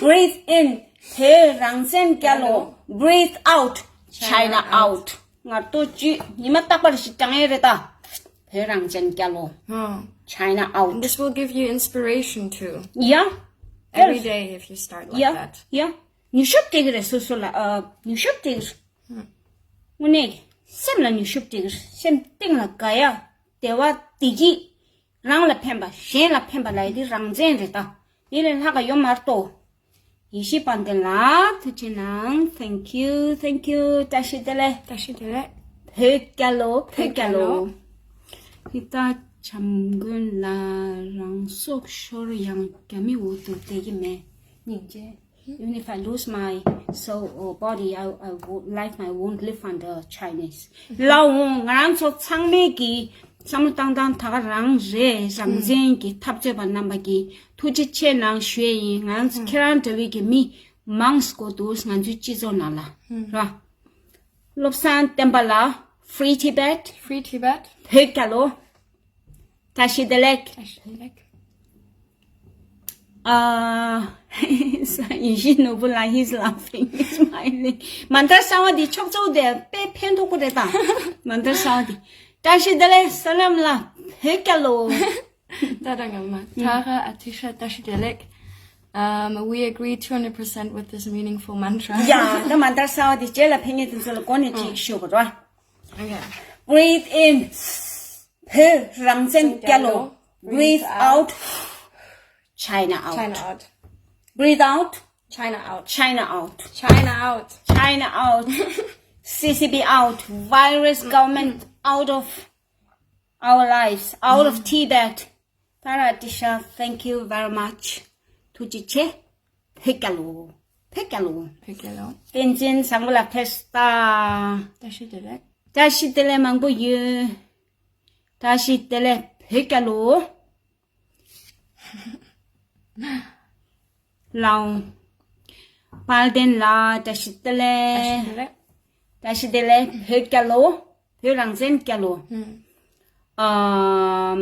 Breathe in. བོད་རང་བཙན་རྒྱལ་ལོ། Breathe out. China out. ང་ལྟོ་བཅུད་ཉི་མ་རྟག་པར་ཞིག་བགྲང་ཡས་རེད་ད། བོད་རང་བཙན་རྒྱལ་ལོ། ཧ། China out. And this will give you inspiration too. Yeah. every day if you start like yeah, that. Yeah. ཉི་ཤུ་སྤྲད་ཀྱི་རེད་སོ་སོ་ལ། ཨ། ཉི་ཤུ་སྤྲད་ཀྱི་རེད། དངོས་གནས་སེམས་ལ་ཉི་ཤུ་སྤྲད་ཀྱི་རེད། སེམས་གཏིང་ལ་དགའ་ཡ་བདེ་བ་བདེ་སྐྱིད། རང་ལ་ཕན་པ་གཞན་ལ་ཕན་པ་ལ་ཡི་དེ་རང་བཙན་རེད་ད། དེ་ལས་ལྷག་ག་ཡོད་མ་རེད་དོ། ཡེ་ཤེས་དཔལ་ལྡན་ལགས་ཐུགས་རྗེ་གནང་། Thank you, thank you. བཀྲ་ཤིས་བདེ་ལེགས། བཀྲ་ཤིས་བདེ་ལེགས། བོད་རྒྱལ་ལོ། བོད་རྒྱལ་ལོ། ཧི་ཏ་བྱམས་མགོན་ལགས་རང་སྲོག་ཤོར་ཡང་རྒྱ་མི་འོག་ཏུ་བསྡད་ཀྱི་མེད། སྙིང་རྗེ། Even if I lose my soul or body, I, I would, life, I won't live under Chinese. ལའོ་ང་རང་ཚོ་ཚང་མས་ཀྱི་བསམ་བློ་བཏང་སྟངས་ད་ག་རང་རེད། རང་བཙན་གྱི་འཐབ་རྩོད་པ་རྣམ་པ་གྱི་ཐུགས་རྗེ་ཆེ་གནང་ཞུ་ཡས་ཡིན། ང་རང་ཚོ་ཁྱེད་རང་འདྲ་བའི་གི་མི་མང་སྐོར་འདུག་ང་ཚོའི་སྤྱི་ཚོགས་ནང་ལ་ར། བློ་བཟང་བསྟན་པ་ལགས། Free Tibet. Free Tibet. བོད་རྒྱལ་ལོ། བཀྲ་ཤིས་བདེ་ལེགས། བཀྲ་ཤིས་བདེ་ལེགས། ཨ། ཡེ་ཤེས་ནོར་བུ་ལགས། He's laughing, he's smiling. མན་དར་གསར་བ་འདི་ཆོག་ཆོག་དེ་དཔེ་ཕན་ཐོགས་པོ་རེད་ད། མན་དར་གསར་བ་འདི། བཀྲ་ཤིས་བདེ་ལེགས། སོལ་རམ་ལགས། བོད་རྒྱལ་ལོ། ད་ད་ང་མ་ཐ་ཧ་ཨ་ཐི་ཤ་བཀྲ་ཤིས་བདེ་ལེགས། Um, we agree two hundred percent with this meaningful mantra. ཡ། ད་མན་དར་གསར་བ་འདི་རྗེས་ལ་ཕན་ངེས་དེ་ཚོ་ལ་གོ་ནས་ཅིག་ཞུ་དགོས་ར། Okay. Breathe in. བོད་རང་བཙན་རྒྱལ་ལོ། Breathe out. China out. China out. Breathe out. China out. China out. China out. China out. C C P out. Virus government out of our lives, out of Tibet. Tara Tisha, thank you very much. ཐུགས་རྗེ་ཆེ། བོད་རྒྱལ་ལོ། བོད་རྒྱལ་ལོ། བོད་རྒྱལ་ལོ། བསྟན་འཛིན་བཟང་པོ་ལགས་ཕེབས་ད། བཀྲ་ཤིས་བདེ་ལེགས། བཀྲ་ཤིས་བདེ་ལེགས་མང་པོ་ཡོད། བཀྲ་ཤིས་བདེ་ལེགས། བོད་རྒྱལ་ལོ། ལའོ། དཔལ་ལྡན་ལགས་བཀྲ་ཤིས་བདེ་ལེགས། བཀྲ་ཤིས་བདེ་ལེགས། བཀྲ་ཤིས་བདེ་ལེགས། བོད་རྒྱལ་ལོ། བོད་རང་བཙན་རྒྱལ་ལོ། ཧུམ། ཨམ།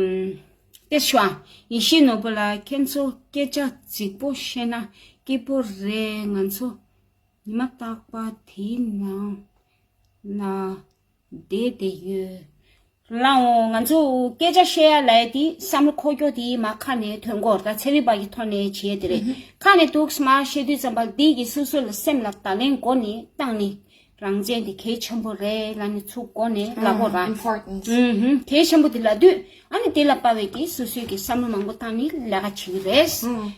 ཏེ་ཤུའ། ཡེ་ཤེས་ནོར་བུ་ལགས། ཁྱེད་ཚོ་སྐད་ཆ་རྫིག་པོ་བཤད་ན་སྐྱིད་པོ་རེད། ང་ཚོ་ཉི་མ་རྟག་པར་དེའི་ནང་ལ་བསྡད་བསྡད་ཡོད། ལའོ། ང་ཚོ་སྐད་ཆ་བཤད་ཡ་ལབ་ཡ་དེ་བསམ་བློ་འཁོར་རྒྱུ་དེ་མར་ཁ་ནས་ཐོན་གྱི་ཡོད་རེད། ད་ཚན་རིག་པ་གི་ཐོག་ནས་བྱས་དེ་རེད། ཧུམ། ཁ་ནས་འདུག་སེ་མར་བཤད་དུས་ཙམ་པ་འདི་གི་སོ་སོ་ལ་སེམས་ལ་བརྡ་ལན་འགོ་ནས་བཏང་ནས་རང་བཙན་དེ་གལ་ཆེན་པོ་རེད་ལབ་ནས་ཚུར་འགོ་ནས་ལབ་དགོས་ར། ཨ། Important. ཧུམ་ཧུམ། གལ་ཆེན་པོ་དེ་ལབ་དུས་ཨ་ནི་དེ་ལ་དཔག་པའི་གི་སོ་སོའི་གི་བསམ་བློ་མང་པོ་བཏང་ནས་ལས་ཀ་བྱེད་ཀྱི་རེད། ཧུམ།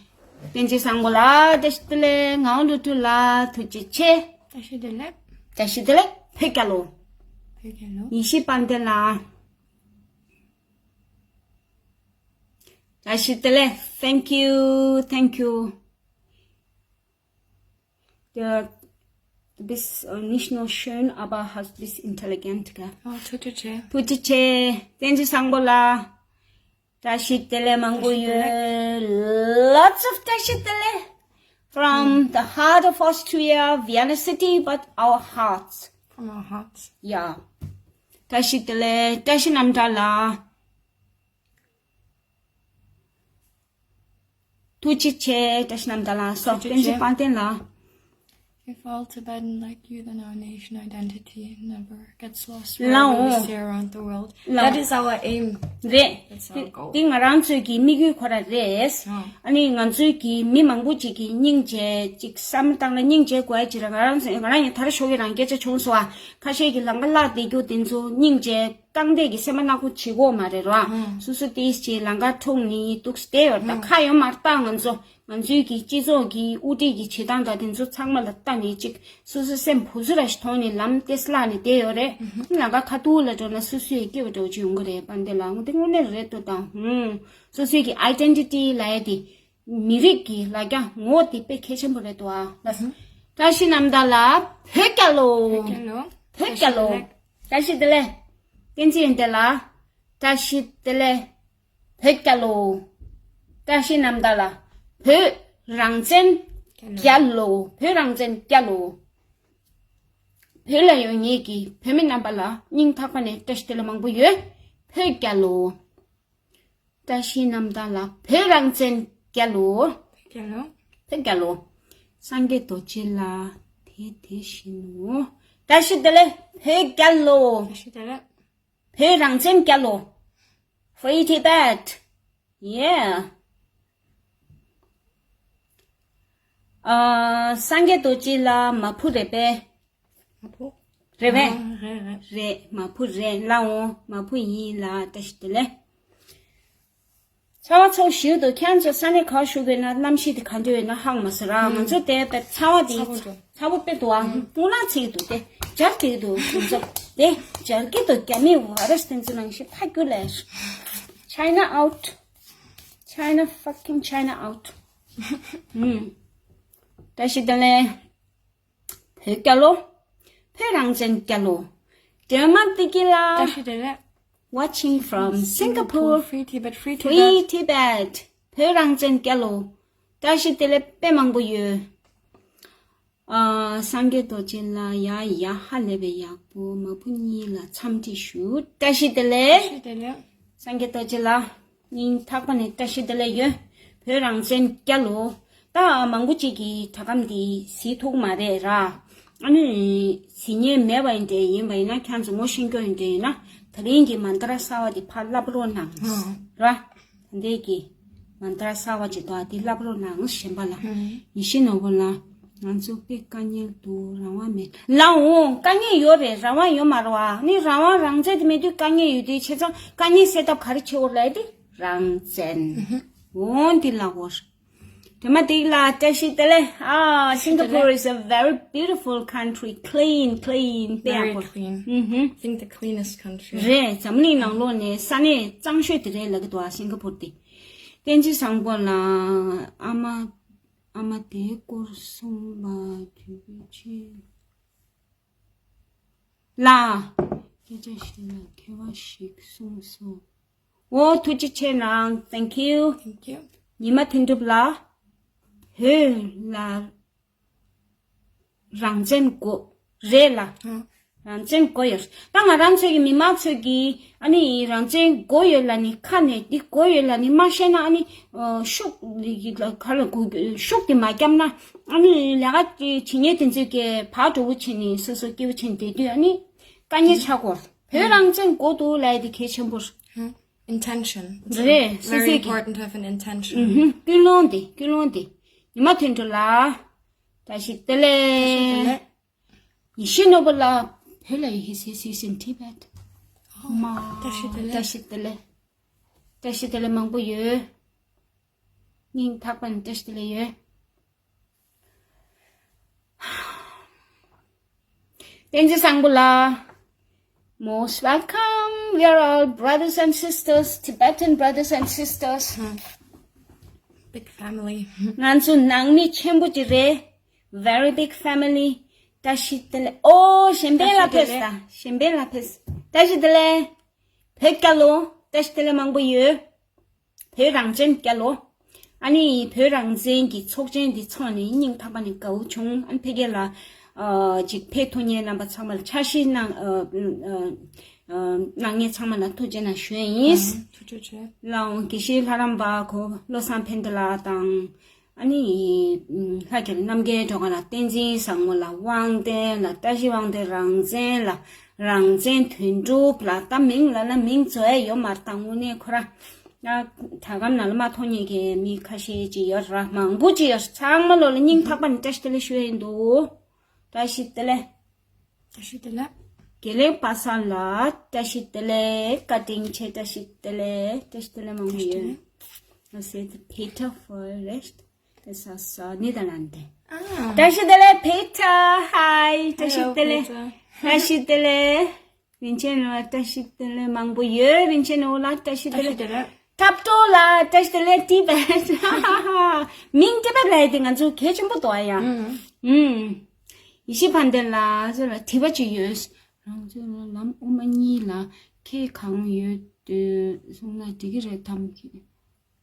བསྟན་འཛིན་བཟང་པོ་ལགས་བཀྲ་ཤིས་བདེ་ལེགས། ངག་དབང་ཀླུ་སྒྲུབ་ལགས་ཐུགས་རྗེ་ཆེ། བཀྲ་ཤིས་བདེ་ལེགས། བཀྲ་ཤིས་བདེ་ལེགས། བོད་རྒྱལ་ལོ། བོད་རྒྱལ་ལོ། ཡེ་ཤེས་དཔལ་ལྡན་ལགས། བཀྲ་ཤིས་བདེ་ལེགས། Thank you, thank you. Der, du bist, äh, nicht nur schön, aber hast, bist intelligent, gell? Oh, ཐུགས་རྗེ་ཆེ། ཐུགས་རྗེ་ཆེ། བསྟན་འཛིན་བཟང་པོ་ལགས། བཀྲ་ཤིས་བདེ་ལེགས་མང་པོ་ཡོད། Lots of བཀྲ་ཤིས་བདེ་ལེགས། From the heart of Austria, Vienna city, but our hearts. From our hearts. Yeah. བཀྲ་ཤིས་བདེ་ལེགས། བཀྲ་ཤིས་རྣམ་གྲྭ་ལགས། ཐུགས་རྗེ་ཆེ། བཀྲ་ཤིས་རྣམ་གྲྭ་ལགས་སོ། ཐུགས་རྗེ་ཆེ། བསྟན་འཛིན་དཔལ་ལྡན་ལགས། If all Tibetan like you, then our nation identity never gets lost wherever we stay around the world. ལའོ། That is our aim. རེད། That's our goal. དེ་ང་རང་ཚོའི་གི་དམིགས་ཡུལ་ཁོ་རང་རེད། ཨ། ཨ་ནི་ང་ཚོའི་གི་མི་མང་པོ་ཅིག་གི་སྙིང་རྗེ་ཅིག་བསམ་བཏང་ན་སྙིང་རྗེ་དགོས་ཡ་ཅིག་རེད། ང་རང་ཚོ་ང་རང་ཡང་ད་ར་ཞོགས་ཀྱི་རང་སྐད་ཆ་བྱུང་སོང་ཨ། ཁ་ཤས་ཀྱི་ལམ་ཁ་བརླག་བསྡད་རྒྱུ་དེ་ཚོ་སྙིང་རྗེ་རྐང་བརྡེག་གི་སེམས་པ་ནག་པོ་བྱེད་དགོས་མ་རེད་ར། ཨ། སོ་སོ་ཏིས་ཅིག་ལམ་ཁ་འཁྲུག་ནི་འདུག་སེ་བསྡད་ཡོད་རེད། ད་ཨ། ཁ་ཡོད་མ་རེད་ད། ང་ཚོ་ང་ཚོའི་གི་སྤྱི་ཚོགས་ཀྱི་དབུ་ཁྲིད་ཀྱི་བྱེད་སྟངས་དང་དེ་ཚོ་ཚང་མ་ལ་ལྟ་ནས་ཅིག་སོ་སོ་སེམས་བུ་ཚུ་ར་ཞིག་མཐོང་ནས་ལམ་ཏིས་བརླག་ནས་བསྡད་ཡོད་རེད། ཨ། ལམ་ཁ་ཁ་ཐུག་ལ་འགྲོ་ན་སོ་སོའི་སྐྱིད་པ་འདྲ་བོ་ཅིག་ཡོང་གི་རེད། དཔལ་ལྡན་ལགས། འོ་དེ་དངོས་གནས་རེད་འདུག་ད། ཧུམ། སོ་སོའི་གི་ཨའི་ཌེན་ཊི་ཊི་ལབ་ཡ་དེ། མི་རིགས་ཀྱི་ལ་རྒྱ་ངོ་བོ་དེ་དཔེ་གལ་ཆེན་པོ་རེད་འདུག་ཨ། ལགས་སོ། བཀྲ་ཤིས་རྣམ་དག་ལགས། བོད་རྒྱལ་ལོ། བོད་རྒྱལ་ལོ། བོད་རྒྱལ་ལོ། བཀྲ་ཤིས་བདེ་ལེགས། བཀྲ་ཤིས་བདེ་ལེགས། བསྟན་འཛིན་ཡོན་ཏན་ལགས། བཀྲ་ཤིས་བདེ་ལེགས། བོད་རྒྱལ་ལོ། བཀྲ་ཤིས་རྣམ་དག་ལགས། བོད་རང་བཙན་རྒྱལ་ལོ། བོད་རང་བཙན་རྒྱལ་ལོ། བོད་ལ་ཡོད་ངེད་ཀྱི་བོད་མི་རྣམ་པ་ལ་སྙིང་ཐག་པ་ནས་བཀྲ་ཤིས་བདེ་ལེགས་མང་པོ་ཡོད། བོད་རྒྱལ་ལོ། བཀྲ་ཤིས་རྣམ་དག་ལགས། བོད་རང་བཙན་རྒྱལ་ལོ། རྒྱལ་ལོ། བོད་རྒྱལ་ལོ། སངས་རྒྱས་རྡོ་རྗེ་ལགས་དེ་དེ་བཞིན་ནོ། བཀྲ་ཤིས་བདེ་ལེགས། བོད་རྒྱལ་ལོ། བཀྲ་ཤིས་བདེ་ལེགས། བོད་རང་བཙན་རྒྱལ་ལོ། Free Tibet. Yeah. ཨ། སངས་རྒྱས་རྡོ་རྗེ་ལགས་མ་བུ་རེད་པས། ཨ་ཕོ། རེད་པས། རེད་རེད། རེད། མ་བུ་རེད། ལགས་འོང་། མ་བུ་ཡིན་ལགས། བཀྲ་ཤིས་བདེ་ལེགས། ཚ་བ་ཚ་པོ་ཞེ་པོ་འདུག་ཁྱེད་ཚོ་ས་གནས་ག་པར་བཞུགས་ཡོད་ན། གནམ་གཤིས་དེ་ག་འདྲ་ཡོད་ན་ཧ་གོ་མ་སོང་ར། ང་ཚོ་དེ་དཔེ་ཚ་བ་དེ་ཚ་པོ་འདུག་ཚ་པོ་དཔེ་འདུག་ཨ། སྤུ་ལངས་བྱེད་ཀྱི་འདུག་དེ་འཇར་སྐྱེ་གི་འདུག་ང་ཚོ་དེ་འཇར་སྐྱེ་གི་འདུག་རྒྱ་མི་བ་རེས་དེ་ཚོ་ནང་བཞིན་ཕ་རྒྱུ་ལས། China out. China, fucking China out. ཨུམ། བཀྲ་ཤིས་བདེ་ལེགས། བོད་རྒྱལ་ལོ། བོད་རང་བཙན་རྒྱལ་ལོ། སྒྲོལ་མ་བདེ་སྐྱིད་ལགས། བཀྲ་ཤིས་བདེ་ལེགས། Watching from Singapore. Free Tibet, free Tibet. Free Tibet. བོད་རང་བཙན་རྒྱལ་ལོ། བཀྲ་ཤིས་བདེ་ལེགས་དཔེ་མང་པོ་ཡོད། ཨ། སངས་རྒྱས་རྡོ་རྗེ་ལགས། ཡ་ཡ། ཧ་ལས་པའི་ཡག་པོ། མ་བུ་གཉིས་ལ་འཚམས་འདྲི་ཞུ། བཀྲ་ཤིས་བདེ་ལེགས། བཀྲ་ཤིས་བདེ་ལེགས། སངས་རྒྱས་རྡོ་རྗེ་ལགས། སྙིང་ཐག་པ་ནས་བཀྲ་ཤིས་བདེ་ལེགས་ཡོད། བོད་རང་བཙན་རྒྱལ་ལོ། ད་མང་པོ་ཅིག་གིས་དྲ་སྒམ་འདི་གཟིགས་ཐུབ་མ་རེད་ར། ཨ་ནི་གཟིགས་མཁན་མེད་པ་ཡིན་དེ། ཡིན་པ་ཡིན་ན་ཁྱེད་ཚོ་ངོ་ཤེས་མཁན་ཡིན་དེ་ཡིན་ན། ད་རིང་གི་མན་ཏྲ་གསར་པ་འདི་ཕར་བསླབ་རོགས་གནང་ར། ད་འདི་གི་མན་ཏྲ་གསར་པ་ཅིག་འདུག་ཨ། འདི་བསླབ་རོགས་གནང་གཞན་པ་ལ། ཡེ་ཤེས་ནོར་བུ་ལགས། ང་ཚོ་དཔེ་དཀའ་ངལ་འདུག་རང་དབང་མེད། ལགས་འོང་། དཀའ་ངལ་ཡོད་རེད། རང་དབང་ཡོད་མ་རེད་བ། ནི་རང་དབང་རང་བཙན་དེ་མེད་དུས་དཀའ་ངལ་ཡོད་དུས་བྱས་ཙང་དཀའ་ངལ་སེལ་ཐབས་ག་རེ་བྱེད་དགོས་ལབ་དེ་རང་བཙན། འོང་འདི་ལ་འོར། དེ་མ་འདི་ལ་བཀྲ་ཤིས་བདེ་ལེགས། ཨ། Singapore is a very beautiful country. Clean, clean. དཔེ་ཡག་པོ། Very clean. ཨུ་ཧུམ། I think the cleanest country. རེད། འཛམ་གླིང་ནང་ལོགས་ནས་ས་གནས་གཙང་ཤོས་དེ་རེད་ལབ་ཀྱི་འདུག་ཨ། སིང་ག་པུར་དེ། བསྟན་འཛིན་བཟང་པོ་ལགས། ཨ་མ། ཨ་མ་དེའི་སྐོར་གསུངས་པ་དུས་ཆེན་ལ་སྐད་ཆ་ཞིག་ལ་མཁས་པ་ཞིག་གསུངས་སོང་། འོ། ཐུགས་རྗེ་ཆེ་གནང་། Thank you. Thank you. ཉི་མ་དོན་གྲུབ་ལགས། བོད་ལ་རང་བཙན་དགོས་རེད་ལ། ཨ། རང་བཙན་དགོས་ཡོད། ད་ང་རང་ཚོའི་གི་མི་མང་ཚོས་གི་ཨ་ནི་རང་བཙན་དགོས་ཡོད་ལབ་ནི་ཁ་ནས་འདི་དགོས་ཡོད་ལབ་ནི་མ་བཤད་ན། ཨ་ནི་ཨ། ཤུགས་ལ་ག་ལ་གུ་ཤུགས་དེ་མ་བརྒྱབ་ན། ཨ་ནི་ལས་ཀ་བྱེད་མཁན་དེ་ཚོས་གི་ཕར་འགྲོ་བོ་བྱས་ནས་སོ་སོ་སྐྱིད་པོ་བྱས་ནས་བསྡད་དུས། ཨ་ནི་དཀའ་ངལ་ཆགས་གོ། བོད་རང་བཙན་དགོས་འདུག་ལབ་ཡ་དེ་གལ་ཆེན་པོ་རེད། Intention. It's རེད། སོ་སོའི་very གི། Important to have an intention. ཨུ་ཧུམ། ཀུན་སློང་དེ། ཀུན་སློང་དེ། ཉི་མ་དོན་གྲུབ་ལགས། བཀྲ་ཤིས་བདེ་ལེགས། ཡེ་ཤེས་ནོར་བུ་ལགས། བོད་ལ། He says he's in Tibet. མ། བཀྲ་ཤིས་བདེ་ལེགས། བཀྲ་ཤིས་བདེ་ལེགས། བཀྲ་ཤིས་བདེ་ལེགས་མང་པོ་ཡོད། སྙིང་ཐག་པ་ནས་བཀྲ་ཤིས་བདེ་ལེགས་ཡོད། བསྟན་འཛིན་བཟང་པོ་ལགས། Most welcome. We are all brothers and sisters, Tibetan brothers and sisters. Big family. ང་ཚོ་ནང་མི་ཆེན་པོ་ཅིག་རེད། Very big family. བཀྲ་ཤིས་བདེ་ལེགས། ཨོ། གཞན་ཕན་ལ་ཕེབས་ད། གཞན་ཕན་ལ་ཕེབས། བཀྲ་ཤིས་བདེ་ལེགས། བོད་རྒྱལ་ལོ། བཀྲ་ཤིས་བདེ་ལེགས་མང་པོ་ཡོད། བོད་རང་བཙན་རྒྱལ་ལོ། ཨ་ནི་བོད་རང་བཙན་གྱི་ཚོགས་ཆེན་འདི་ཚོགས་ནས་སྙིང་ཐག་པ་ནས་དགའ་བོ་བྱུང་། ཨ་ནི་ཕ་གི་ལ་ཨ་ཅིག་ཕེབས་ཐུབ་མཁན་རྣམ་པ་ཚང་མ་ལ་འཆར་གཞི་གནང་ཨ་ཨ་ཨ་གནང་མཁན་ཚང་མ་ལ་ཐུགས་རྗེ་གནང་ཞུ་ཡ་ཡིན། ཐུགས་རྗེ་ཆེ། ལགས་འོང་། དགེ་བཤེས་ལྷ་རམས་པ་གོ་བློ་བཟང་ཕན་བདེ་ལགས་དང་། ཨ་ནི་ལྷ་རྒྱལ་རྣམ་རྒྱལ་སྒྲོལ་དཀར་ལགས། བསྟན་འཛིན་བཟང་མོ་ལགས། དབང་ལྡན་ལགས། བཀྲ་ཤིས་དབང་ལྡན། རང་བཙན་ལགས། རང་བཙན་དོན་གྲུབ་ལགས། ད་མིང་ལབ་ན་མིང་རྫོགས་ཡ་ཡོད་མ་རེད། ད་དངོས་གནས་ཁོ་རང་ད་དྲ་སྒམ་ནང་ལ་མ་མཐོང་མཁན་གྱི་མི་ཁ་ཤས་ཅིག་ཡོད་ར། མང་པོ་ཅིག་ཡོད། ཚང་མ་ལོ་ལ་སྙིང་ཐག་པ་ནས་བཀྲ་ཤིས་བདེ་ལེགས་ཞུ་ཡ་ཡིན་འདུག་བཀྲ་ཤིས་བདེ་ལེགས། བཀྲ་ཤིས་བདེ་ལེགས། དགེ་ལེགས་པ་སངས་ལགས། བཀྲ་ཤིས་བདེ་ལེགས། བཀའ་དྲིན་ཆེ། བཀྲ་ཤིས་བདེ་ལེགས། བཀྲ་ཤིས་བདེ་ལེགས་མང་པོ་ཡོད། I said Peter for rest. This is uh, Netherlands. Ah. བཀྲ་ཤིས་བདེ་ལེགས་Peter. Hi. བཀྲ་ཤིས་བདེ་ལེགས། Peter. བཀྲ་ཤིས་བདེ་ལེགས། རིན་ཆེན་ནོར་བུ་ལགས། བཀྲ་ཤིས་བདེ་ལེགས། མང་པོ་ཡོད། རིན་ཆེན་ནོར་བུ་ལགས། བཀྲ་ཤིས་བདེ་བཀྲ་ཤིས་ལེགས། བདེ་ལེགས། ཐབ་ཏོ་ལགས། བཀྲ་ཤིས་བདེ་ལེགས། ཊི་བེཊ། མིང་ཊི་བེཊ་ལབ་ཡ་དེ་ང་ཚོ་གལ་ཆེན་པོ་འདུག་ཨ་ཡ། ཨུམ། ཨུམ། ཡེ་ཤེས་ཕན་བདེ་ལགས་ཚོ་ལ་དྲི་བ་ཅིག་ཡོད། རང་ཚོ་ལ་ལམ་དབུ་མ་གཉིས་ལ་ཁེ་གང་ཡོད་དུ་གསུངས་ན་འགྲིག་གི་རེད་དམ།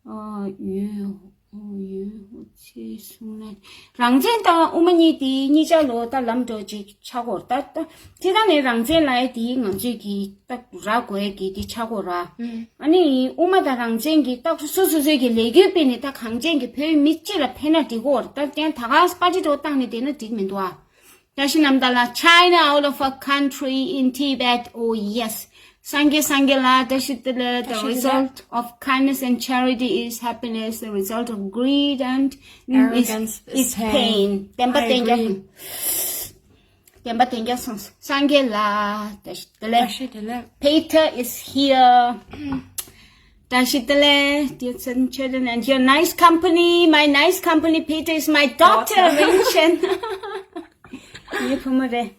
ཨ། ཡོད། ཨོ། ཡོད། ཨོ་ཚེ་གསུངས་ན། རང་བཙན་དང་དབུ་མ་གཉིས་དེ་གཉིས་ཆ་ལོ་ད་ལམ་འགྲོ་ཅིག་ཆགས་གོ་ར། ད་ད་དེ་དག་ནས་རང་བཙན་ལབ་ཡ་དེ་ང་ཚོས་ཀྱི་ད་རག་དགོས་ཀྱི་དེ་ཆགས་གོ་ར། ཨ་ནི་དབུ་མ་དང་རང་བཙན་གྱི་ད་སོ་སོ་སོའི་གི་ལས་འགུལ་སྤེལ་ནས་ད་གངས་ཅན་གྱི་བོད་མི་སྤྱི་ལ་ཕན་ན་འགྲིག་གོ་ར། ད་ཀྱང་ད་ག་པར་ཊི་འགྲོ་བཏང་ནས་བསྡད་ན་འགྲིག་མི་འདུག་ཨ། བཀྲ་ཤིས་རྣམ་དག་ལགས། China out of a country in Tibet. Oh yes. སངས་རྒྱས་སངས་རྒྱས་ལ་བཀྲ་ཤིས་བདེ་ལེགས། The result of kindness and charity is happiness. The result of greed and is, is pain. བདེན་པ་བདེན་རྒྱག་བདེན་པ་བདེན་རྒྱག་སོང་། སངས་རྒྱས་ལ་བཀྲ་ཤིས་བདེ་ལེགས། བཀྲ་ཤིས་བདེ་ལེགས། Peter is here. བཀྲ་ཤིས་བདེ་ལེགས། Dear children and your nice company. My nice company, Peter, is my daughter. Rinchen. ངའི་བུ་མོ་རེད།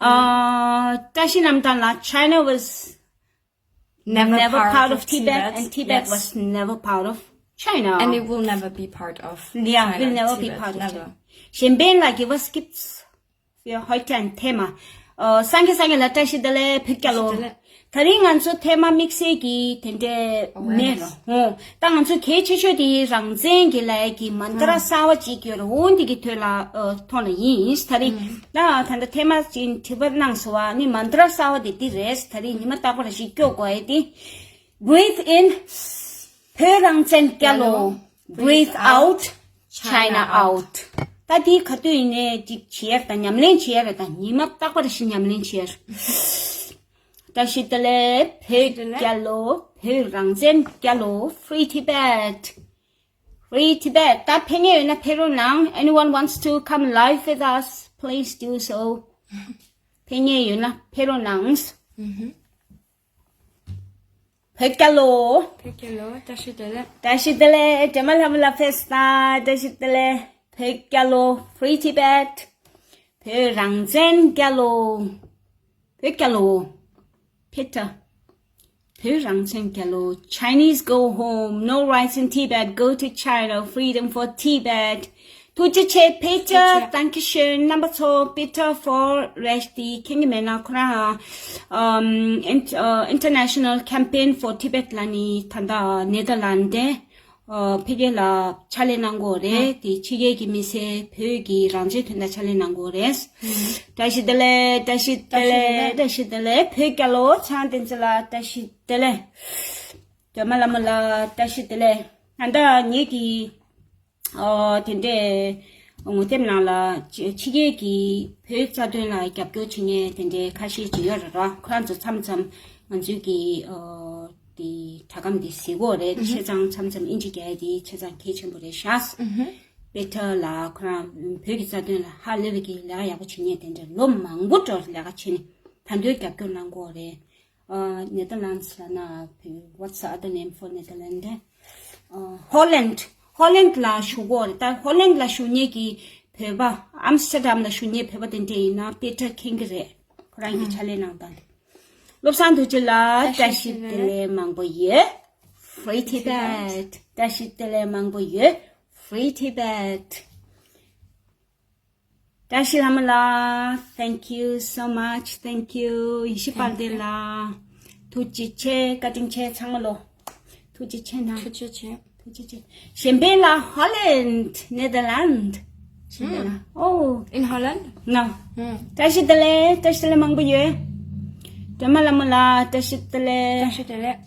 བཀྲ་ཤིས་རྣམ་ཐར་ལ། China was never part of Tibet, and Tibet was never part of China. And it will never be part of China. Yeah, will never be part of China. གཞན་ཕན་ལ་དགེ་བ་སྐྱིད་ཡོད་ཧོད་ཀྱང་ཐེ་མ། སངས་རྒྱས་སངས་རྒྱས་ལ་བཀྲ་ཤིས་བདེ་ལེགས། བོད་རྒྱལ་ལོ། ད་རིང་ང་ཚོ་ཐེ་མ་དམིགས་བསལ་གྱི་དེ་འདྲའི་མེད་རོ། ད་ང་ཚོ་གལ་ཆེ་ཤོས་དེ་རང་བཙན་གྱི་ལས་ཀྱི་མན་ཏྲ་གསར་བ་ཅིག་ཡོད་རོ། འོ་འདི་གི་ཐོག་ལ་ཐོག་ལ་ཡིན། ད་རིང་ད་ད་ལྟ་ཐེ་མ་ཅིག་དྲི་བ་གནང་སོང་བ་ནི་མན་ཏྲ་གསར་བ་དེ་འདི་རེད། ད་རིང་ཉི་མ་རྟག་པར་ཞིག་སྐྱོ་དགོས་ཨེ་དེ། Breathe in བོད་རང་བཙན་རྒྱལ་ལོ། Breathe out China out. ད་དེ་ག་དུས་ཡིན་ནའི་ཅིག་བྱེད་ཡ་དང་ཉམས་ལེན་བྱེད་ཡ་རེད། ད་ཉི་མ་རྟག་པར་ཞིག་ཉམས་ལེན་བྱེད་ཡ་རེད། བཀྲ་ཤིས་བདེ་ལེགས། བོད་རྒྱལ་ལོ། བོད་རང་བཙན་རྒྱལ་ལོ། Free Tibet. Free Tibet. ད་ཕེབས་མཁན་ཡོད་ན་ཕེབས་རོགས་གནང་། Anyone wants to come live with us, please do so. ཕེབས་མཁན་ཡོད་ན་ཕེབས་རོགས་གནང་། བོད་རྒྱལ་ལོ། བོད་རྒྱལ་ལོ། བཀྲ་ཤིས་བདེ་ལེགས། བཀྲ་ཤིས་བདེ་ལེགས། སྒྲོལ་མ་ལྷ་མོ་ལ་ཕེབས་ས། བཀྲ་ཤིས་བདེ་ལེགས། བོད་རྒྱལ་ལོ། Free Tibet. བོད་རང་བཙན་རྒྱལ་ལོ། བོད་རྒྱལ་ལོ། Peter. བོད་རང་བཙན་རྒྱལ་ལོ། Chinese go home. No rights in Tibet. Go to China. Freedom for Tibet. ཐུགས་རྗེ་ཆེ། Peter. Dankeschön. རྣམ་པ་ཚོ་Peter for rest. ཁྱེད་ཀྱི་མེད་ན་ཁོ་རང་ཨམ། Int- ཨ། International Campaign for Tibet ལ་ནི་ད་ལྟ་ནེ་དར་ལན་ཌི་ཨ། འཕེལ་རྒྱས་ལ་ཕྱག་ལས་གནང་གོ་རེད། དེ་ཕྱི་རྒྱལ་གྱི་མི་སེར་བོད་ཀྱི་རང་བཙན་དོན་དག་ཕྱག་ལས་གནང་གོ་རེད། བཀྲ་ཤིས་བདེ་ལེགས། བཀྲ་ཤིས་བདེ་ལེགས། བཀྲ་ཤིས་བདེ་ལེགས། བོད་རྒྱལ་ལོ། ཚེ་དབང་བསྟན་འཛིན་ལགས་བཀྲ་ཤིས་བདེ་ལེགས། སྒྲོལ་མ་ལྷ་མོ་ལགས་བཀྲ་ཤིས་བདེ་ལེགས། ད་ལྟ་ངེད་ཀྱི་ཨོ། དེ་འདྲའི་ངོ་དེབ་ནང་ལ་ཕྱི་ཕྱི་རྒྱལ་གྱི་བོད་རྩ་དོན་ལ་རྒྱབ་སྐྱོར་བྱེད་མཁན་དེ་འདྲའི་ཁ་ཤས་ཅིག་ཡོད་རེད་ར། ཁོ་རང་ཚོ་མཚམས་མཚམས་ང་ཚོའི་གི་ཨོ། དེ་དྲ་སྒམ་དེ་གཟིགས་ཀྱི་ཡོད་རེད། བྱས་ཙང་མཚམས་མཚམས་དབྱིན་ཇི་རྒྱག་ཡ་དེ་བྱས་ཙང་གལ་ཆེན་པོ་རེད་ཤག་པེ་ཏྲ་ལགས་ཁོ་རང་བོད་ཀྱི་རྩ་དོན་ལ་ཧ་ལས་པའི་གི་ལས་ཀ་ཡག་པོ་བྱེད་མཁན་དེ་འདྲ་ལོ་མང་པོ་འགྲོ་ལས་ཀ་བྱེད་ནས་ད་དུང་རྒྱབ་སྐྱོར་གནང་གི་ཡོད་རེད། ཨ། Netherlands ལབ་ན་བོད། What's the other name for Netherlands? ཨ། Holland. Holland ལ་བཞུགས་ཀྱི་ཡོད་རེད། ད་Holland ལ་བཞུགས་མཁན་གྱི་བོད་པ། Amsterdam ལ་བཞུགས་མཁན་བོད་པ་དེ་འདྲ་ཡིན་ན་པེ་ཏྲ་མཁྱེན་གྱི་རེད། ཁོ་རང་གི་ཕྱག་ལས་གནང་སྟངས་དེ། བློ་བཟང་རྡོ་རྗེ་ལགས་བཀྲ་ཤིས་བདེ་ལེགས་མང་པོ་ཡོད། Free Tibet. བཀྲ་ཤིས་བདེ་ལེགས་མང་པོ་ཡོད། Free Tibet. བཀྲ་ཤིས་ལྷ་མོ་ལགས། Thank you so much. Thank you. ཡེ་ཤེས་དཔལ་ལྡན་ལགས། ཐུགས་རྗེ་ཆེ། བཀའ་དྲིན་ཆེ། ཚང་མ་ལོ། ཐུགས་རྗེ་ཆེ་གནང་། ཐུགས་རྗེ་ཆེ། ཐུགས་རྗེ་ཆེ། གཞན་ཕན་ལ་Holland, Netherlands. གཞན་ཕན་ལ། ཨོ། In Holland? No. བཀྲ་ཤིས་བདེ་ལེགས། བཀྲ་ཤིས་བདེ་ལེགས་མང་པོ་ཡོད། སྒྲོལ་མ་ལྷ་མོ་ལགས་བཀྲ་ཤིས་བདེ་ལེགས། བཀྲ་ཤིས་བདེ་ལེགས།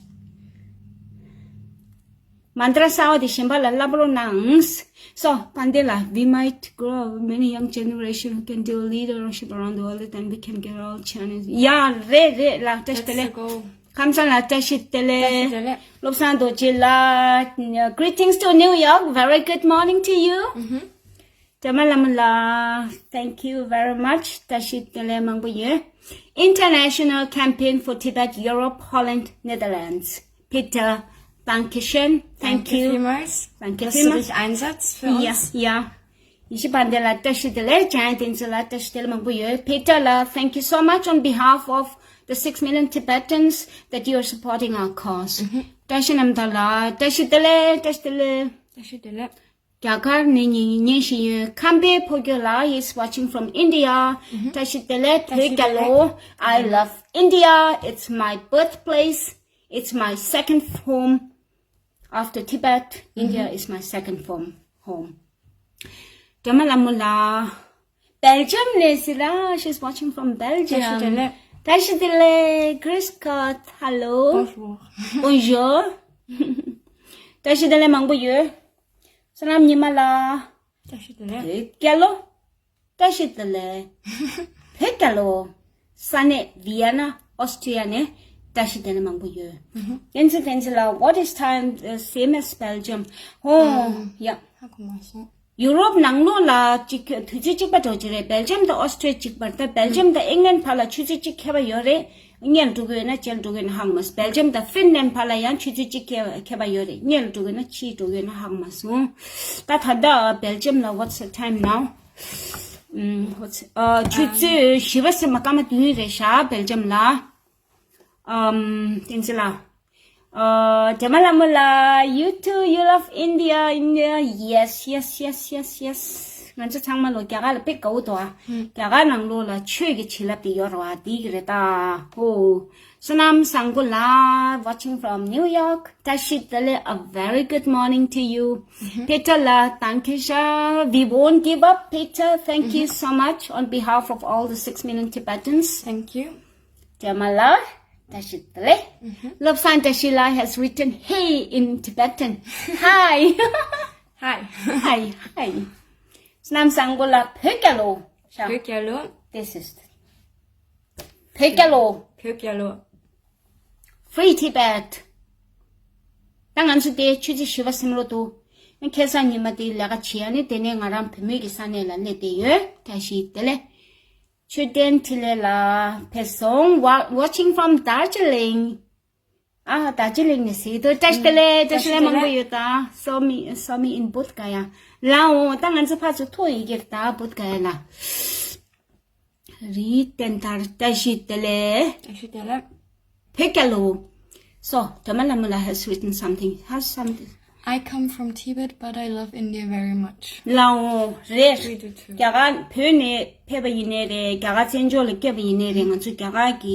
མན་ཏྲ་གསར་བ་དེ་གཞན་པ་ལ་བསླབ་རོགས་གནང་། So དཔལ་ལྡན་ལགས། We might grow many young generation who can do leadership around the world and we can get all Chinese. ཡ། རེད་རེད་ལགས། བཀྲ་ཤིས་བདེ་ལེགས། Let's go. ཁམས་བཟང་ལགས་བཀྲ་ཤིས་བདེ་ལེགས། བཀྲ་ཤིས་བདེ་ལེགས། བློ་བཟང་རྡོ་རྗེ་ལགས། Greetings to New York. Very good morning to you. སྒྲོལ་མ་ལྷ་མོ་ལགས། Thank you very much. བཀྲ་ཤིས་བདེ་ལེགས་མང་པོ་ཡོད། International Campaign for Tibet, Europe, Holland, Netherlands. Peter, danke schön. Thank you vielmals. Danke vielmals. Dass du dich einsetzt für uns. Ja, ja. ཡེ་ཤེས་དཔལ་ལྡན་ལགས་བཀྲ་ཤིས་བདེ་ལེགས། འཇམ་དབྱངས་བསྟན་འཛིན་ལགས་བཀྲ་ཤིས་བདེ་ལེགས་མང་པོ་ཡོད། Peter ལགས། Thank you so much on behalf of the six million Tibetans that you are supporting our cause. བཀྲ་ཤིས་རྣམ་དག་ལགས་བཀྲ་ཤིས་བདེ་ལེགས། བཀྲ་ཤིས་བདེ་ལེགས། བཀྲ་ཤིས་བདེ་ལེགས། རྒྱ་གར་ནས་ཉན་ཉན་བཞིན་ཡོད། ཁམས་པའི་ཕོ་རྒྱས་ལགས། Is watching from India. བཀྲ་ཤིས་བདེ་ལེགས། བོད་རྒྱལ་ལོ། I love India. It's my birthplace. It's my second home. After Tibet, India is my second home. Home. སྒྲོལ་མ་ལྷ་མོ་ལགས། Belgium ནས་ཟེར་ར། She's watching from Belgium. བཀྲ་ཤིས་བདེ་ལེགས། བཀྲ་ཤིས་བདེ་ལེགས། Grüß Gott. Hello. Bonjour. Bonjour. བཀྲ་ཤིས་བདེ་ལེགས་མང་པོ་ཡོད། བསོད་ནམས་ཉི་མ་ལགས། བཀྲ་ཤིས་བདེ་ལེགས། བོད་རྒྱལ་ལོ། བཀྲ་ཤིས་བདེ་ལེགས། བོད་རྒྱལ་ལོ། ས་གནས་Vienna, Austria ནས་ བཀྲ་ཤིས་བདེ་ལེགས་མང་པོ་ཡོད། བསྟན་འཛིན་བསྟན་འཛིན་ལགས། What is time, uh, same as Belgium? ཨོ་ཡ། ཧ་གོ་མ་སོང་། ཡུ་རོབ་ནང་ལོགས་ལ་གཅིག་དུས་ཚོད་གཅིག་པ་འགྲོ་གི་རེད། སྦེལ་ཇམ་དང་ཨོ་སི་ཊྲི་ཡ་གཅིག་པ་རེད། ད་སྦེལ་ཇམ་དང་ཨིང་ལན་བར་ལ་ཆུ་ཚོད་གཅིག་ཁྱད་པར་ཡོད་རེད། སྔོན་འགྲོ་གི་ཡོད་ན་རྗེས་འགྲོ་གི་ཡོད་ན་ཧ་གོ་མ་སོང་། སྦེལ་ཇམ་དང་ཧྥིན་ལན་བར་ལ་ཡང་ཆུ་ཚོད་གཅིག་ཁྱད་ཁྱད་པར་ཡོད་རེད། སྔོན་འགྲོ་གི་ཡོད་ན་ཕྱིས་འགྲོ་གི་ཡོད་ན་ཧ་གོ་མ་སོང་། ད་ད་ལྟ་སྦེལ་ཇམ་ལ། What's the time now? ཨམ། What's- ཨ། ཆུ་ཚོད་བཞི་པ་ཟིན་པ་སྐར་མ་བདུན་རེད་ཤག་སྦེལ་ཇམ་ལ། ཨམ། བསྟན་འཛིན་ལགས། ཨ། སྒྲོལ་མ་ལྷ་མོ་ལགས། You too, you love India, India. Yes, yes, yes, yes, yes. ང་ཚོ་ཚང་མ་ལོ་རྒྱ་གར་ལ་དཔེ་དགའ་བོ་འདུག་ཨ། ཧུམ། རྒྱ་གར་ནང་ལོགས་ལ་ཆོས་ཀྱི་བྱིན་རླབས་དེ་ཡོད་རེད་བ། དེ་གི་རེད་ད། ཧོ། བསོད་ནམས་བཟང་པོ་ལགས། Watching from New York. བཀྲ་ཤིས་བདེ་ལེགས། A very good morning to you. ཧུམ། Peter ལགས། Danke schön. We won't give up, Peter. Thank you ཧུམ། So much on behalf of all the six million Tibetans. Thank you. སྒྲོལ་མ་ལགས། བཀྲ་ཤིས་བདེ་ལེགས། ཨུ་ཧུ། བློ་བཟང་བཀྲ་ཤིས་ལགས་has written hey in Tibetan. Hi. Hi. Hi, hi. བསོད་ནམས་བཟང་པོ་ལགས། བོད་རྒྱལ་ལོ། ཤ། བོད་རྒྱལ་ལོ། This is བོད་རྒྱལ་ལོ། བོད་རྒྱལ་ལོ། Free Tibet. ད་ང་ཚོ་དེ་ཆུ་ཚོད་བཞི་པ་ཟིན་ལོ་འདུག་ཁ་སང་ཉི་མ་དེ་ལས་ཀ་བྱེད་ཡ་ནི་དེ་ནས་ང་རང་བུ་མོའི་གི་ས་གནས་ལ་སླེབས་བསྡད་ཡོད། བཀྲ་ཤིས་བདེ་ལེགས། ཆོས་ལྡན་འཕྲིན་ལས་ལགས། ཕེབས་སོང་། Wa- watching from Darjeeling. ཨ། རྡོ་རྗེ་གླིང་ནས་གཟིགས་འདུག་བཀྲ་ཤིས་བདེ་ལེགས། བཀྲ་ཤིས་བདེ་ལེགས་མང་པོ་ཡོད་ད། Saw me, saw me in Bodh Gaya. ལའོ། ད་ང་ཚོ་ཕར་ཚུར་ཐུག་ཡི་གེ་ད་བོད་ག་ཡ་ལ། རིའི་བསྟན་དར། བཀྲ་ཤིས་བདེ་ལེགས། བཀྲ་ཤིས་བདེ་ལེགས། བོད་རྒྱལ་ལོ། So, སྒྲོལ་མ་ལྷ་མོ་ལགས has written something. Has something. I come from Tibet, but I love India very much. ལའོ། རེད། We do too. རྒྱ་གར་བོད་ནས་ཕེབས་པ་ཡིན་ནའི་རེད། རྒྱ་གར་བཙན་བྱོལ་ལ་སྐྱེས་པ་ཡིན་ནའི་རེད། ང་ཚོ་རྒྱ་གར་གྱི་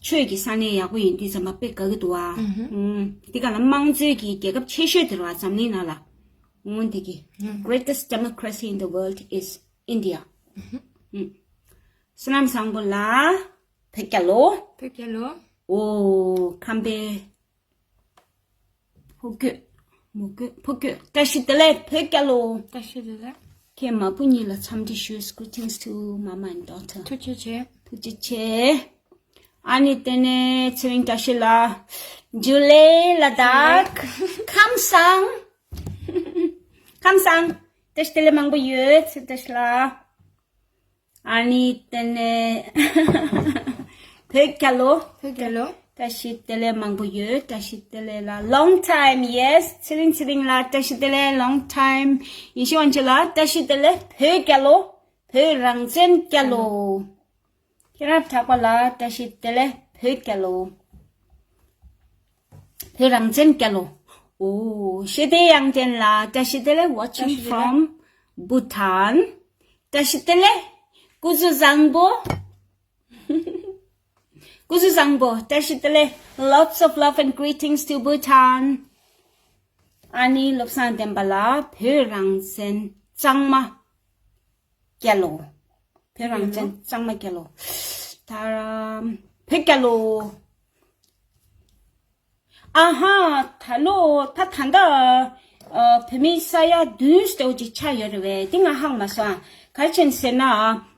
ཆོས་ཀྱི་ས་གནས་ཡག་པོ་ཡིན་དུས་ཙམ་པ་དཔེ་དགའ་གི་འདུག་ཨ། ཨུ་ཧུ། ཨུམ། འདི་ག་ལ་དམངས་གཙོའི་གི་རྒྱལ་ཁབ་ཆེ་ཤོས་དེ་རེད་བ། འཛམ་གླིང་ནང་ལ། འོ་འདི་གི། ཨུམ། Greatest democracy in the world is India. ཨུ་ཧུ། ཨུམ། བསོད་ནམས་བཟང་པོ་ལགས། བོད་རྒྱལ་ལོ། བོད་རྒྱལ་ལོ། ཨོ། ཁམས་པའི་ཕོ་རྒོད། མོ་རྒོད། ཕོ་རྒོད། བཀྲ་ཤིས་བདེ་ལེགས། བོད་རྒྱལ་ལོ། བཀྲ་ཤིས་བདེ་ལེགས། ཁྱེད་མ་བུ་གཉིས་ལ་འཚམས་འདྲི་ཞུ། Greetings to mama and daughter. ཐུགས་རྗེ་ཆེ། ཐུགས་རྗེ་ཆེ། ཨ་ནི་དེ་ནས་ཚེ་རིང་བཀྲ་ཤིས་ལགས། ཇུ་ལེ། ལ་དྭགས། ཁམས་བཟང་། ཁམས་བཟང་། བཀྲ་ཤིས་བདེ་ལེགས་མང་པོ་ཡོད། ཚེ་བཀྲ་ཤིས་ལགས། ཨ་ནི་དེ་ནས་བོད་རྒྱལ་ལོ། བོད་རྒྱལ་ལོ། བཀྲ་ཤིས་བདེ་ལེགས་མང་པོ་ཡོད། བཀྲ་ཤིས་བདེ་ལེགས་ལགས། Long time, yes. ཚེ་རིང་ཚེ་རིང་ལགས། བཀྲ་ཤིས་བདེ་ལེགས། Long time. ཡེ་ཤེས་དབང་ཕྱུག་ལགས། བཀྲ་ཤིས་བདེ་ལེགས། བོད་རྒྱལ་ལོ། བོད་རང་བཙན་རྒྱལ་ལོ། མཁྱེན་རབ་གྲགས་པ་ལགས། བཀྲ་ཤིས་བདེ་ལེགས། བོད་རྒྱལ་ལོ། བོད་རང་བཙན་རྒྱལ་ལོ། ཨོ། ཤེས་ལྡན་དབྱངས་ཅན་ལགས། བཀྲ་ཤིས་བདེ་ལེགས། Watching བཀྲ་ཤིས་བདེ་ལེགས། From Bhutan. བཀྲ་ཤིས་བདེ་ལེགས། སྐུ་གཟུགས་བཟང་པོ། སྐུ་གཟུགས་བཟང་པོ། བཀྲ་ཤིས་བདེ་ལེགས། Lots of love and greetings to Bhutan. ཨ་ནི་བློ་བཟང་བསྟན་པ་ལགས། བོད་རང་བཙན་གཙང་མ་རྒྱལ་ལོ། བོད་རང་བཙན་གཙང་མ་རྒྱལ་ལོ། ད་བོད་རྒྱལ་ལོ། ཨ་ཧ། ད་ལོ་ད་ད་ལྟ་ཨ་བོད་མི་ས་ཡ་བདུན་ཙམ་ཅིག་ཆགས་ཡོད་རེད་པས། འདི་ང་ཧ་གོ་མ་སོང་ཨ། ག་རེ་བྱས་ནས་ཟེར་ན།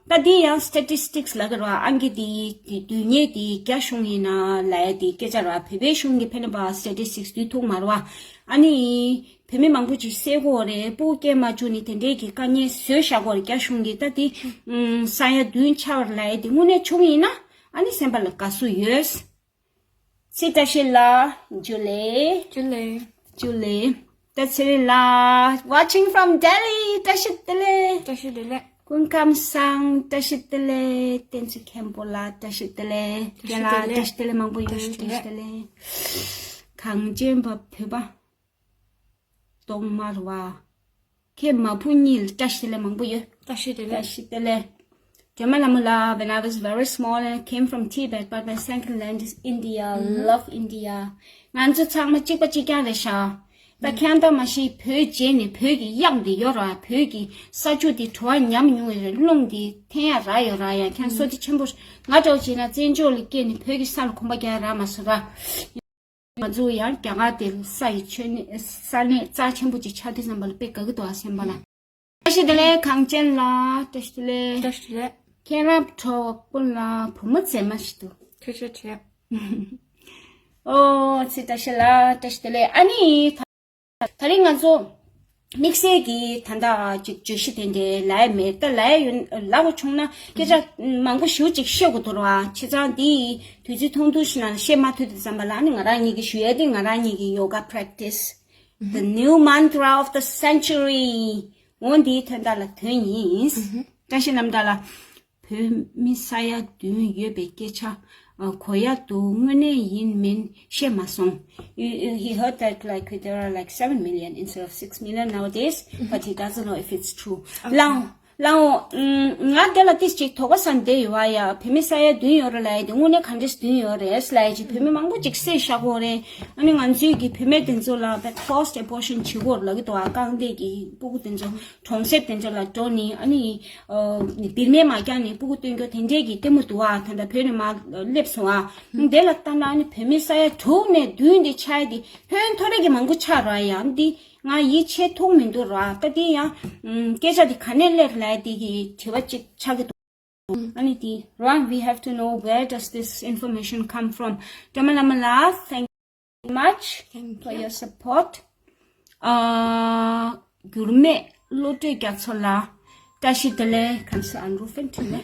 ད་འདི་ཡང་statistics ལབ་ཀྱི་རེད་པ། ཨང་ཀི་འདི་འདི་བསྡུ་མཁན་འདི་རྒྱ་གཞུང་ཡིན་ན་ལབ་ཡ་འདི་སྐད་ཆ་རེད་པ། བོད་པའི་གཞུང་གིས་ཕན་པ་statistics བསྡུ་ཐུབ་མ་རེད་པ། ཨ་ནི་བོད་མི་མང་པོ་ཅིག་བསད་ཀྱི་ཡོད་རེད། སྤུ་གུ་སྐྱེས་མ་བཅུག་ནས་དེ་འདྲའི་གི་དཀའ་ངལ་བཟོས་བཞག་གི་ཡོད་རེད་རྒྱ་གཞུང་གིས། ད་འདི་ཨུམ་ས་ཡ་བདུན་ཆགས་པ་ལབ་ཡ་འདི་དངོས་གནས་བྱུང་ཡིན་ན་ཨ་ནི་སེམས་པ་ལ་དགའ་བསུ་ཡོད། ཚེ་བཀྲ་ཤིས་ལགས། ཇུ་ལེ། ཇུ་ལེ། ཇུ་ལེ། ད་ཚེ་རིང་ལགས། Watching from Delhi. བཀྲ་ཤིས་བདེ་ལེགས། བཀྲ་ཤིས་བདེ་ལེགས། སྐུ་ཁམས་བཟང་། བཀྲ་ཤིས་བདེ་ལེགས། བསྟན་འཛིན་མཁན་པོ་ལགས། བཀྲ་ཤིས་བདེ་ལེགས། བཀྲ་ཤིས་རྒན་ལགས། བདེ་ལེགས། བཀྲ་ཤིས་བདེ་ལེགས་མང་པོ་ཡོད། བཀྲ་ཤིས་བདེ་ལེགས། བཀྲ་ཤིས་བདེ་ལེགས། གངས་ཅན་པ་བོད་པ། གཏོང་མར་བ། ཁྱེད་མ་བུ་གཉིས་ལ་བཀྲ་ཤིས་བདེ་ལེགས་མང་པོ་ཡོད། བཀྲ་ཤིས་བདེ་ལེགས། བཀྲ་ཤིས་བདེ་ལེགས། སྒྲོལ་མ་ལྷ་མོ་ལགས། When I was very small and I came from Tibet, but my second land is India. ཨུ་ཧུ། Love India. ང་ཚོ་ཚང་མ་གཅིག་པ་གཅིག་རྐྱང་རེད་ཤག་ད་ཁྱེད་ད་མ་གཞི་བོད་རྗེས་ནས་བོད་ཀྱི་གཡང་འདི་ཡོད་ར། བོད་ཀྱི་ས་ཆུ་འདི་བྲོ་བ་ཉམས་མྱོང་ཡོད་རེད། རླུང་འདི་འཐེན་ཡ་རག་ཡོད་ར། ཡང་ཁྱེད་བསོད་བདེ་ཆེན་པོ། ང་འདྲ་བོ་བྱས་ན་བཙན་བྱོལ་ལ་སྐྱེས་ནས་བོད་ཀྱི་ས་ལ་གོམ་པ་རྒྱག་ཡ་རག་མ་སོང་ར། ང་ཚོ་ཡང་རྒྱ་གར་དེ་ལ་ས་ཡི་མཆོད་གནས་ས་གནས་རྩ་ཆེན་པོ་ཅིག་ཆགས་དུས་ཙམ་པ་ལ་དཔེ་དགའ་གི་འདུག་ཨ་སེམས་པ་ལ། བཀྲ་ཤིས་བདེ་ལེགས་གངས་ཅན་ལགས། བཀྲ་ཤིས་བདེ་ལེགས། བཀྲ་ཤིས་བདེ་ལེགས། མཁྱེན་རབ་གྲོགས་པོ་ལགས། བུ་མོ་མཛེས་མ་ཞིག་འདུག་ཐུགས་རྗེ་ཆེ། ཨོ་ཙི་བཀྲ་ཤིས་ལགས། བཀྲ་ཤིས་བདེ་ལེགས། ཨ་ནི་ད་ད་རིང་ང་ཚོ་དམིགས་བསལ་གྱི་ད་ལྟ་ཅིག་བརྗོད་གཞི་དེ་འདྲའི་ལབ་ཡ་མེད། ད་ལབ་ཡ་ཡོད་ལབ་པ་བྱུང་ན་སྐད་ཆ་མང་པོ་ཞེ་ཅིག་བཤད་དགོས་འདུག་ར། བྱས་ཙང་འདི་དུས་ཚོད་ཐུང་ཐུང་ཞིག་ནང་བཤད་མ་ཐུབ་དུས་ཙམ་པ་ལ་ནི་ང་རང་ཉིད་ཀྱིས་ཞུ་ཡ་དེ་ང་རང་ཉིད་ཀྱི་ཡོ་ག་པ་རེག་ཊི་སི། The new mantra of the century. འོ་འདིའི་དོན་དག་ལ་དོན་ཡིན། བཀྲ་ཤིས་རྣམ་དག་ལགས། བོད་མི་ས་ཡ་བདུན་ཡོད་པའི་སྐད་ཆ་ཨ་གོ་ཡ་འདུག་དངོས་གནས་ཡིན་མིན་ཤེས་མ་སོང་། He heard that, like, there are, like, seven million instead of six million nowadays, but he doesn't know if it's true. ལའོ་ལའོ། ང་དེ་ལ་ཏིས་ཅིག་དོགས་པ་ཟ་བསྡད་ཡོད་པ་ཡ། བོད་མི་ས་ཡ་བདུན་ཡོད་རེད་ལབ་ཡ་དེ་དངོས་གནས་ག་འདྲས་བདུན་ཡོད་རེད་ལབ་ཡ་ཅིག་བོད་མི་མང་པོ་ཅིག་བསད་བཞག་གོ་རེད། ཨ་ནི་ང་ཚོའི་གི་བུད་མེད་དེ་ཚོ་ལ་forced abortion བྱེད་གོ་ལབ་ཀྱི་འདུག་ཨ་རྐང་སྟེགས་ཀྱི་སྤུ་གུ་དེ་ཚོ་གྲོང་གསེབ་དེ་ཚོ་ལ་འགྲོ་ནི་ཨ་ནི་བིར་མའི་མ་རྒྱག་ནི་སྤུ་གུ་སྟོན་རྒྱུ་དེ་འདྲས་ཀྱི་ལྟད་མོ་འདུག་ཨ། ད་ལྟ་བོད་ནས་མར་སླེབས་སོང་ཨ། དེ་ལ་ལྟ་ན་ཨ་ནི་བོད་མི་ས་ཡ་དྲུག་ནས་བདུན་དེ་ཆགས་དེ་ཧོན་ཐོ་རེ་གི་མང་པོ་ཆགས་ར་ཡ། འདི་ང་ཡིད་ཆེས་ཐུབ་མི་འདུག་ར། ད་དེ་ཡང་སྐད་ཆ་དེ་ག་ནས་སླེབས་ལབ་དེ་གི་དྲི་བ་ཅིག་ཆགས་ཀྱི་འདུག་ཨ་ནི་དེ་རང་we have to know where does this information come from. ཀྲ་མ་ལ་མ་ལགས། Thank you very much for your support. ཨ་འགྱུར་མེད་བློ་གྲོས་རྒྱ་མཚོ་ལགས། བཀྲ་ཤིས་བདེ་ལེགས། གང་ཟག་ཨན་རུ་ཧྥན་ཁྲིན་ལེ།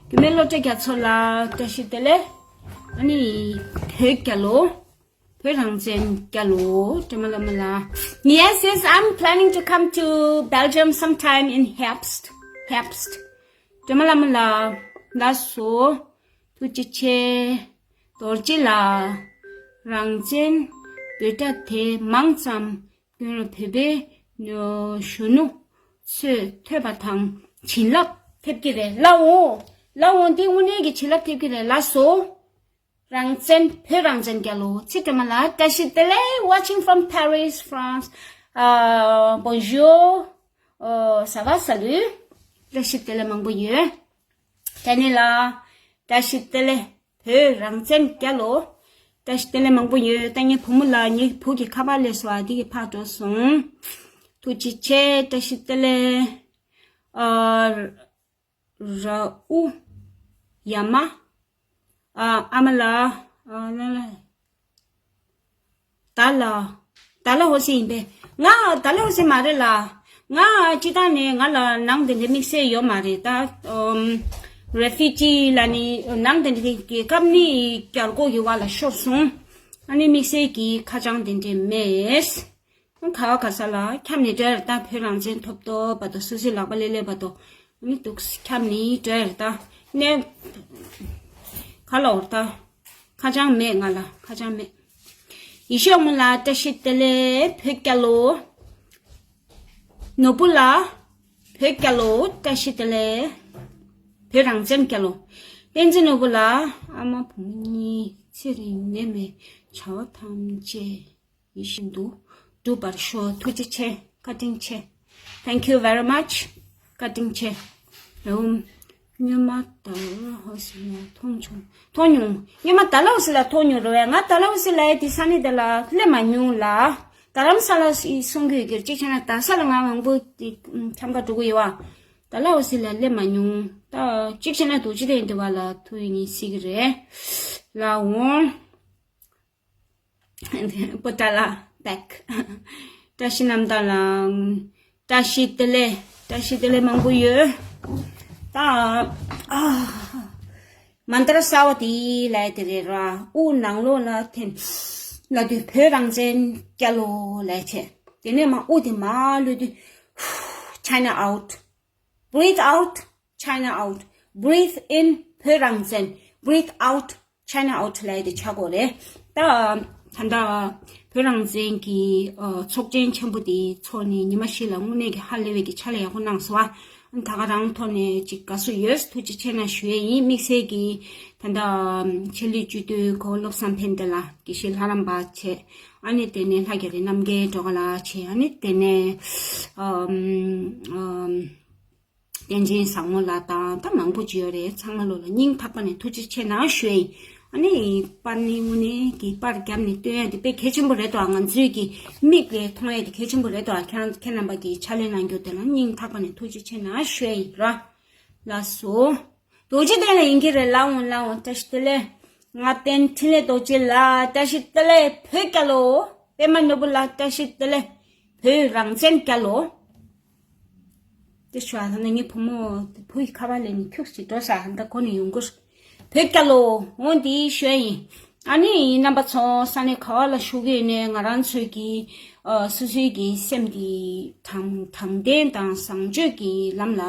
འགྱུར་མེད་བློ་གྲོས་རྒྱ་མཚོ་ལགས། བཀྲ་ཤིས་བདེ་ལེགས། ཨ་ནི་བོད་རྒྱལ་ལོ། བོད་རང་བཙན་རྒྱལ་ལོ། ཀྲ་མ་ལ་མ་ལགས། Yes, yes, I'm planning to come to Belgium sometime in Herbst. Herbst. ཀྲ་མ་ལ་མ་ལགས། ལགས་སོ། ཐུགས་རྗེ་ཆེ། རྡོ་རྗེ་ལགས། རང་བཙན་འབོད་སྒྲ་དེ་མང་ཙམ་སྐྱོན་ར། བོད་པའི་གཞོན་ནུ་ཚོས་ཐོས་པ་དང་བྱིན་རླབས་ཐེབས་ཀྱི་རེད། ལའོ་ལའོ། འདི་དངོས་གནས་ཀྱི་བྱིན་རླབས་ཐེབས་ཀྱི་རེད། ལགས་སོ། རང་བཙན། བོད་རང་བཙན་རྒྱལ་ལོ། ཚེ་སྒྲོལ་མ་ལགས། བཀྲ་ཤིས་བདེ་ལེགས། Watching from Paris, France. Uh, bonjour. Uh, ça va, salut. བཀྲ་ཤིས་བདེ་ལེགས་མང་པོ་ཡོད། ཏན་ནི་ལགས། བཀྲ་ཤིས་བདེ་ལེགས། བོད་རང་བཙན་རྒྱལ་ལོ། བཀྲ་ཤིས་བདེ་ལེགས་མང་པོ་ཡོད། ད་ངའི་བུ་མོ་ལགས། ངའི་བུ་གི་ཁ་པར་སླེབས་སོང་ཨ། འདི་གི་ཕར་འགྲོ་སོང་། ཐུགས་རྗེ་ཆེ། བཀྲ་ཤིས་བདེ་ལེགས། ཨ། ར་ཨུ་ཡ་མ། ཨ་ཨ་མ་ལགས། ཨ་ལ་ལ། ད་ལ། ད་ལ་ཧོ་སི་ཡིན་པས། ང་ད་ལ་ཧོ་སི་མ་རེད་ལ། ང་སྤྱི་བཏང་ནས་ང་ལ་ནང་དེ་འདྲའི་དམིགས་བསལ་ཡོད་མ་རེད་ད། ཨམ། རེ་ཕུ་ཇི་ལ་ནི་ནང་དེ་འདྲའི་རྒྱལ་ཁབ་ནི་རྒྱལ་སྒོ་གི་བར་ལ་ཤོར་སོང་། ཨ་ནི་དམིགས་བསལ་གྱི་ཁ་བྱང་དེ་འདྲའི་མེད། ག་བ་ག་ས་ལ་ཁྱབ་ནས་འགྲོ་ཡ་རེད་ད། བོད་རང་བཙན་ཐོབ་ཐོབ་བར་དུ་སོ་སོའི་ལག་པ་ལས་སླེབས་བར་དུ་ནི་འདུག་ཁྱབ་ནས་འགྲོ་ཡ་རེད་ད། ནས་ག་ལ་འོར་ད། ཁ་བྱང་མེད། ང་ལ་ཁ་བྱང་མེད། ཡེ་ཤེས་དབང་མོ་ལགས། བཀྲ་ཤིས་བདེ་ལེགས། བོད་རྒྱལ་ལོ། ནོར་བུ་ལགས། བོད་རྒྱལ་ལོ། བཀྲ་ཤིས་བདེ་ལེགས། བོད་རང་བཙན་རྒྱལ་ལོ། བསྟན་འཛིན་ནོར་བུ་ལགས། ཨ་མ་བུ་མོ་གཉིས་ཚེ་རིང་ནད་མེད་བྱ་བ་ཐམས་ཅད་ཡིད་བཞིན་དུ་འགྲུབ་པར་ཤོག་ཐུགས་རྗེ་ཆེ། བཀའ་དྲིན་ཆེ། Thank you very much. བཀའ་དྲིན་ཆེ། རེད་འོང་། སྔོན་མ་ད་ལ་ཧོ་སི་ལ་མཐོང་བྱུང་། མཐོང་མྱོང་། སྔོན་མ་ད་ལ་ཧོ་སི་ལ་མཐོང་མྱོང་རེད་བས། ང་ད་ལ་ཧོ་སི་ལ་ཡ་དེ་ས་གནས་དེ་ལ་སླེབས་མ་མྱོང་ལ། རྡ་རམ་ས་ལ་སི་སོང་གི་ཡོད་ཀྱི་རེད། གཅིག་བྱས་ན་རྡ་ས་ལ་ང་མང་པོ་དེ་འཁྱམ་ག་འགྲོ་གི་ཡོད་བ། ད་ལ་ཧོ་སི་ལ་སླེབས་མ་མྱོང་། ད་གཅིག་བྱས་ན་རྡོ་རྗེ་གདན་དེ་བ་ལ་ཐུག་ཡིན་སྲིད་ཀྱི་རེད། ལ་འོང་། པོ་ཏཱ་ལ་བེག་བཀྲ་ཤིས་རྣམ་དག་ལགས། བཀྲ་ཤིས་བདེ་ལེགས། བཀྲ་ཤིས་བདེ་ལེགས་མང་པོ་ཡོད། ད་ཨ། མན་ཏྲ་གསར་བ་དེ་ལབ་ཡ་དེ་རེད་ར། དབུ་ནང་ལོགས་ལ་འཐེན། ལབ་དུས་བོད་རང་བཙན་རྒྱལ་ལོ་ལབ་བྱས། དེ་ནས་མར་དབུ་དེ་མར་གློད་དུས། China out. Breathe out, China out. Breathe in, བོད་རང་བཙན། Breathe out, China out ལབ་ཡ་དེ་ཆགས་ཀྱི་ཡོད་རེད། ད་ད་ལྟ་བོད་རང་བཙན་གྱི་ཨ་ཚོགས་ཆེན་ཆེན་པོ་དེ་ཚོགས་ནས་ཉི་མ་བཞི་ལ་དངོས་གནས་ཀྱི་ཧ་ལས་པའི་གི་ཕྱག་ལས་ཡག་པོ་གནང་སོང་བ། ད་ག་རང་ཐོག་ནས་ཅིག་དགའ་བསུ་ཡོད། ཐུགས་རྗེ་ཆེ་གནང་ཞུ་ཡས་ཡིན། དམིགས་བསལ་གྱི་ད་ལྟ་ཆེད་ལས་སྤྱི་འཐུས་གོ་བློ་བཟང་ཕན་བདེ་ལགས། དགེ་བཤེས་ལྷ་རམས་པ་བྱས། ཨ་ནི་དེ་ནས་ལྷ་རྒྱ་རི་རྣམ་རྒྱལ་སྒྲོལ་དཀར་ལགས་བྱས། ཨ་ནི་དེ་ནས་ཨམ་ཨམ། བསྟན་ཆེན་བཟང་མོ་ལགས་དང་ད་མང་པོ་ཅིག་ཡོད་རེད། ཚང་མ་ལོ་ལ་སྙིང་ཐག་པ་ནས་ཐུགས་རྗེ་ཆེ་གནང་ཞུ་ཡ་ཡིན། ཨ་ནི་པར་ནི་དངོས་གནས་ཀྱི་པར་བརྒྱབ་ནས་སྟོན་ཡ་དེ་དཔེ་གལ་ཆེན་པོ་རེད་དོ། ང་ཚོའི་གི་མིག་ལས་མཐོང་ཡ་དེ་གལ་ཆེན་པོ་རེད་དོ། ཁྱེད་རང་ཁྱེད་རྣམ་པ་གི་ཕྱག་ལས་གནང་རྒྱུ་དེ་ལ་སྙིང་ཐག་པ་ནས་ཐུགས་རྗེ་ཆེ་གནང་ཞུ་ཡ་ཡིན་ར། ལགས་སོ། རྡོ་རྗེ་གདན་ལ་ཡིན་གྱི་རེད། ལགས་འོང་ལགས་འོང་། བཀྲ་ཤིས་བདེ་ལེགས། ལྔ་བསྟན་འཕྲིན་ལས་རྡོ་རྗེ་ལགས་བཀྲ་ཤིས་བདེ་ལེགས། བོད་རྒྱལ་ལོ། པད་མ་ནོར་བུ་ལགས་བཀྲ་ཤིས་བདེ་ལེགས། བོད་རང་བཙན་རྒྱལ་ལོ། དེ་ཞུ་བ་ད་ནི་ངའི་བུ་མོ་བུ་ཡི་ཁ་པར་ལས་ནི་ཁྱུག་ཅིག་འགྲོ་ས་ཧ་ད་གོ་ནས་ཡོང་གི་རེད། བོད་རྒྱལ་ལོ། འོ་འདི་ཞུ་ཡ་ཡིན། ཨ་ནི་རྣམ་པ་ཚོ་ས་གནས་ག་བ་ལ་བཞུགས་ཀྱི་ཡོད་ནའི་ང་རང་ཚོའི་གི་ཨ་སོ་སོའི་གི་སེམས་ཀྱི་དྲང་དྲང་བདེན་དང་བཟང་སྤྱོད་ཀྱི་ལམ་ལ་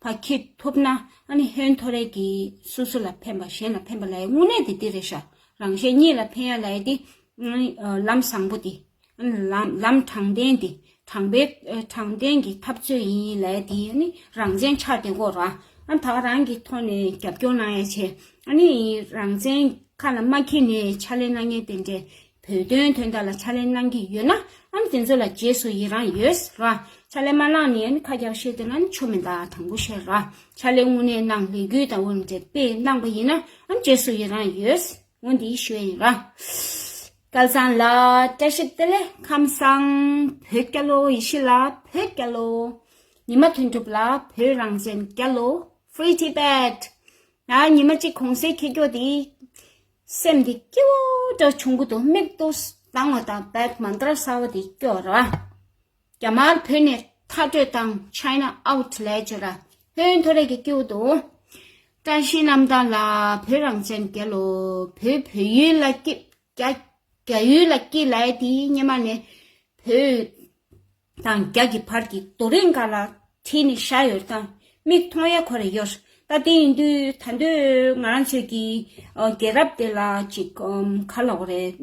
ཕར་འཁྱེར་ཐུབ་ན། ཨ་ནི་ཧོན་ཐོར་རེ་གི་སོ་སོ་ལ་ཕན་པ་གཞན་ལ་ཕན་པ་ལ་ཡ་དངོས་གནས་དེ་འདི་རེད་ཤག་རང་གཞན་གཉིས་ལ་ཕན་ཡ་ལ་ཡ་དེ་ཨ་ནི་ཨ་ལམ་བཟང་པོ་དེ། ལམ་ལམ་དྲང་བདེན་དེ་དྲང་པའི་ཨ་དྲང་བདེན་གྱི་འཐབ་རྩོད་ཡིན་ལབ་དེ་ནི་རང་བཙན་ཆགས་བསྡད་ཀྱི་ཡོད་རེད་བ། ཨ་ད་ག་རང་གི་ཐོག་ནས་རྒྱབ་སྐྱོར་གནང་ཡ་བྱས། ཨ་ནི་རང་བཙན་ཁ་ལ་མ་འཁྱེར་ནས་ཕྱག་ལས་གནང་མཁན་དེ་འདྲས་བོད་དོན་དོན་དག་ལ་ཕྱག་ལས་གནང་གི་ཡོད་ན། ཨ་ནི་དེ་ཚོ་ལ་རྗེས་སུ་ཡི་རང་ཡོད་རེད་བ། ཕྱག་ལས་མ་གནང་ནས་ཨ་ནི་ཁ་རྒྱག་བཤད་དེ་ན་ནི་ཆོ་མེད་ད་དྲང་པོ་བཤད་རེད་བ། ཕྱག་ལས་དངོས་གནས་གནང་ལས་འགུལ་དང་འོ་འདྲས་སྤེལ་གནང་པ་ཡིན་ན་ཨ་ནི་རྗེས་སུ་ཡི་རང་ཡོད། འོ་འདི་ཞུ་ཡིན་ར། སྐལ་བཟང་ལགས་བཀྲ་ཤིས་བདེ་ལེགས། ཁམས་བཟང་། བོད་རྒྱལ་ལོ། ཡེ་ཤེས་ལགས་བོད་རྒྱལ་ལོ། ཉི་མ་དོན་གྲུབ་ལགས་བོད་རང་བཙན་རྒྱལ་ལོ། Free Tibet། ཡ་ཉི་མ་གཅིག་གུང་སེང་འཁྱེར་རྒྱུ་དེ་སེམས་དེ་སྐྱིད་པོ་འདྲ་བྱུང་གི་འདུག་མིག་ཏོ་གདངས་པ་དང་བད་མན་ཏྲ་གསར་པ་དེ་སྐྱོར་ར། རྒྱ་དམར་བོད་ནས་མཐའ་སྐྲོད་དང་China out ལས་བརྗོད་ར། ཧོན་ཐོར་རེ་གི་སྐྱིད་པོ་འདུག་བཀྲ་ཤིས་རྣམ་དག་ལགས་བོད་རང་བཙན་རྒྱལ་ལོ། བོད་བོད་ཡུལ་ལ་སྐྱིད། རྒྱ་རྒྱ་ཡུལ་ལ་སྐྱིད་ལབ་ཡ་དེ་སྔོན་མ་ནས་བོད་དང་རྒྱ་གི་བར་གྱི་རྡོ་རིང་སྒང་ལ་བྲིས་ནས་བཞག་ཡོད་རེད་ད། མིག་མཐོང་ཡ་ཁོ་རེ་ཡོད་རེད་ད། དེ་ཡིན་དུས་ད་འདོད་ང་རང་ཚོའི་གི་ཨ་རྒྱལ་རབས་དེ་ལ་ཅིག་ཨམ་ག་ལབ་དགོས་རེད།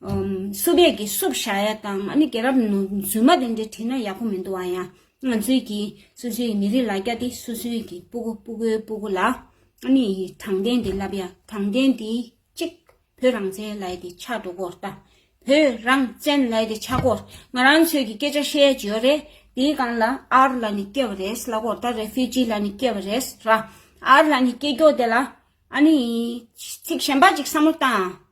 ཨམ་བསུབ་ཡས་ཀྱི་བསུབ་བཞག་ཡ་དང་ཨ་ནི་རྒྱལ་རབས་ནང་རྫུན་མ་དེ་འདྲ་བྲིས་ན་ཡག་པོ་མི་འདུག་ཨ། ཡང་ང་ཚོའི་གི་སོ་སོའི་མི་རིགས་ལ་རྒྱ་དེ་སོ་སོའི་གི་སྤུ་གུ་སྤུ་གུའི་སྤུ་གུ་ལ་ཨ་ནི་དྲང་བདེན་དེ་བསླབ་ཡ། དྲང་བདེན་དེ་གཅིག་བོད་རང་བཙན་ལབ་ཡ་དེ་ཆགས་འགྲོ་གི་ཡོད་རེད་ད། བོད་རང་བཙན་ལབ་ཡ་དེ་ཆགས་ཀྱི་ཡོད་རེད། ང་རང་ཚོའི་གི་སྐད་ཆ་བཤད་ཡ་ཅིག་ཡོད་རེད། དེའི་སྒང་ལ་ཨར་ལབ་ནས་སྐྱེ་བ་རེད་ལབ་ཀྱི་ཡོད་རེད་ད། རེ་ཕུ་ཇི་ལབ་ནས་སྐྱེ་བ་རེད་ར། ཨར་ལབ་ནས་སྐྱེ་རྒྱུ་དེ་ལ་ཨ་ནི་ཚིག་གཞན་པ་ཅིག་བསམ་བློ་བཏང་།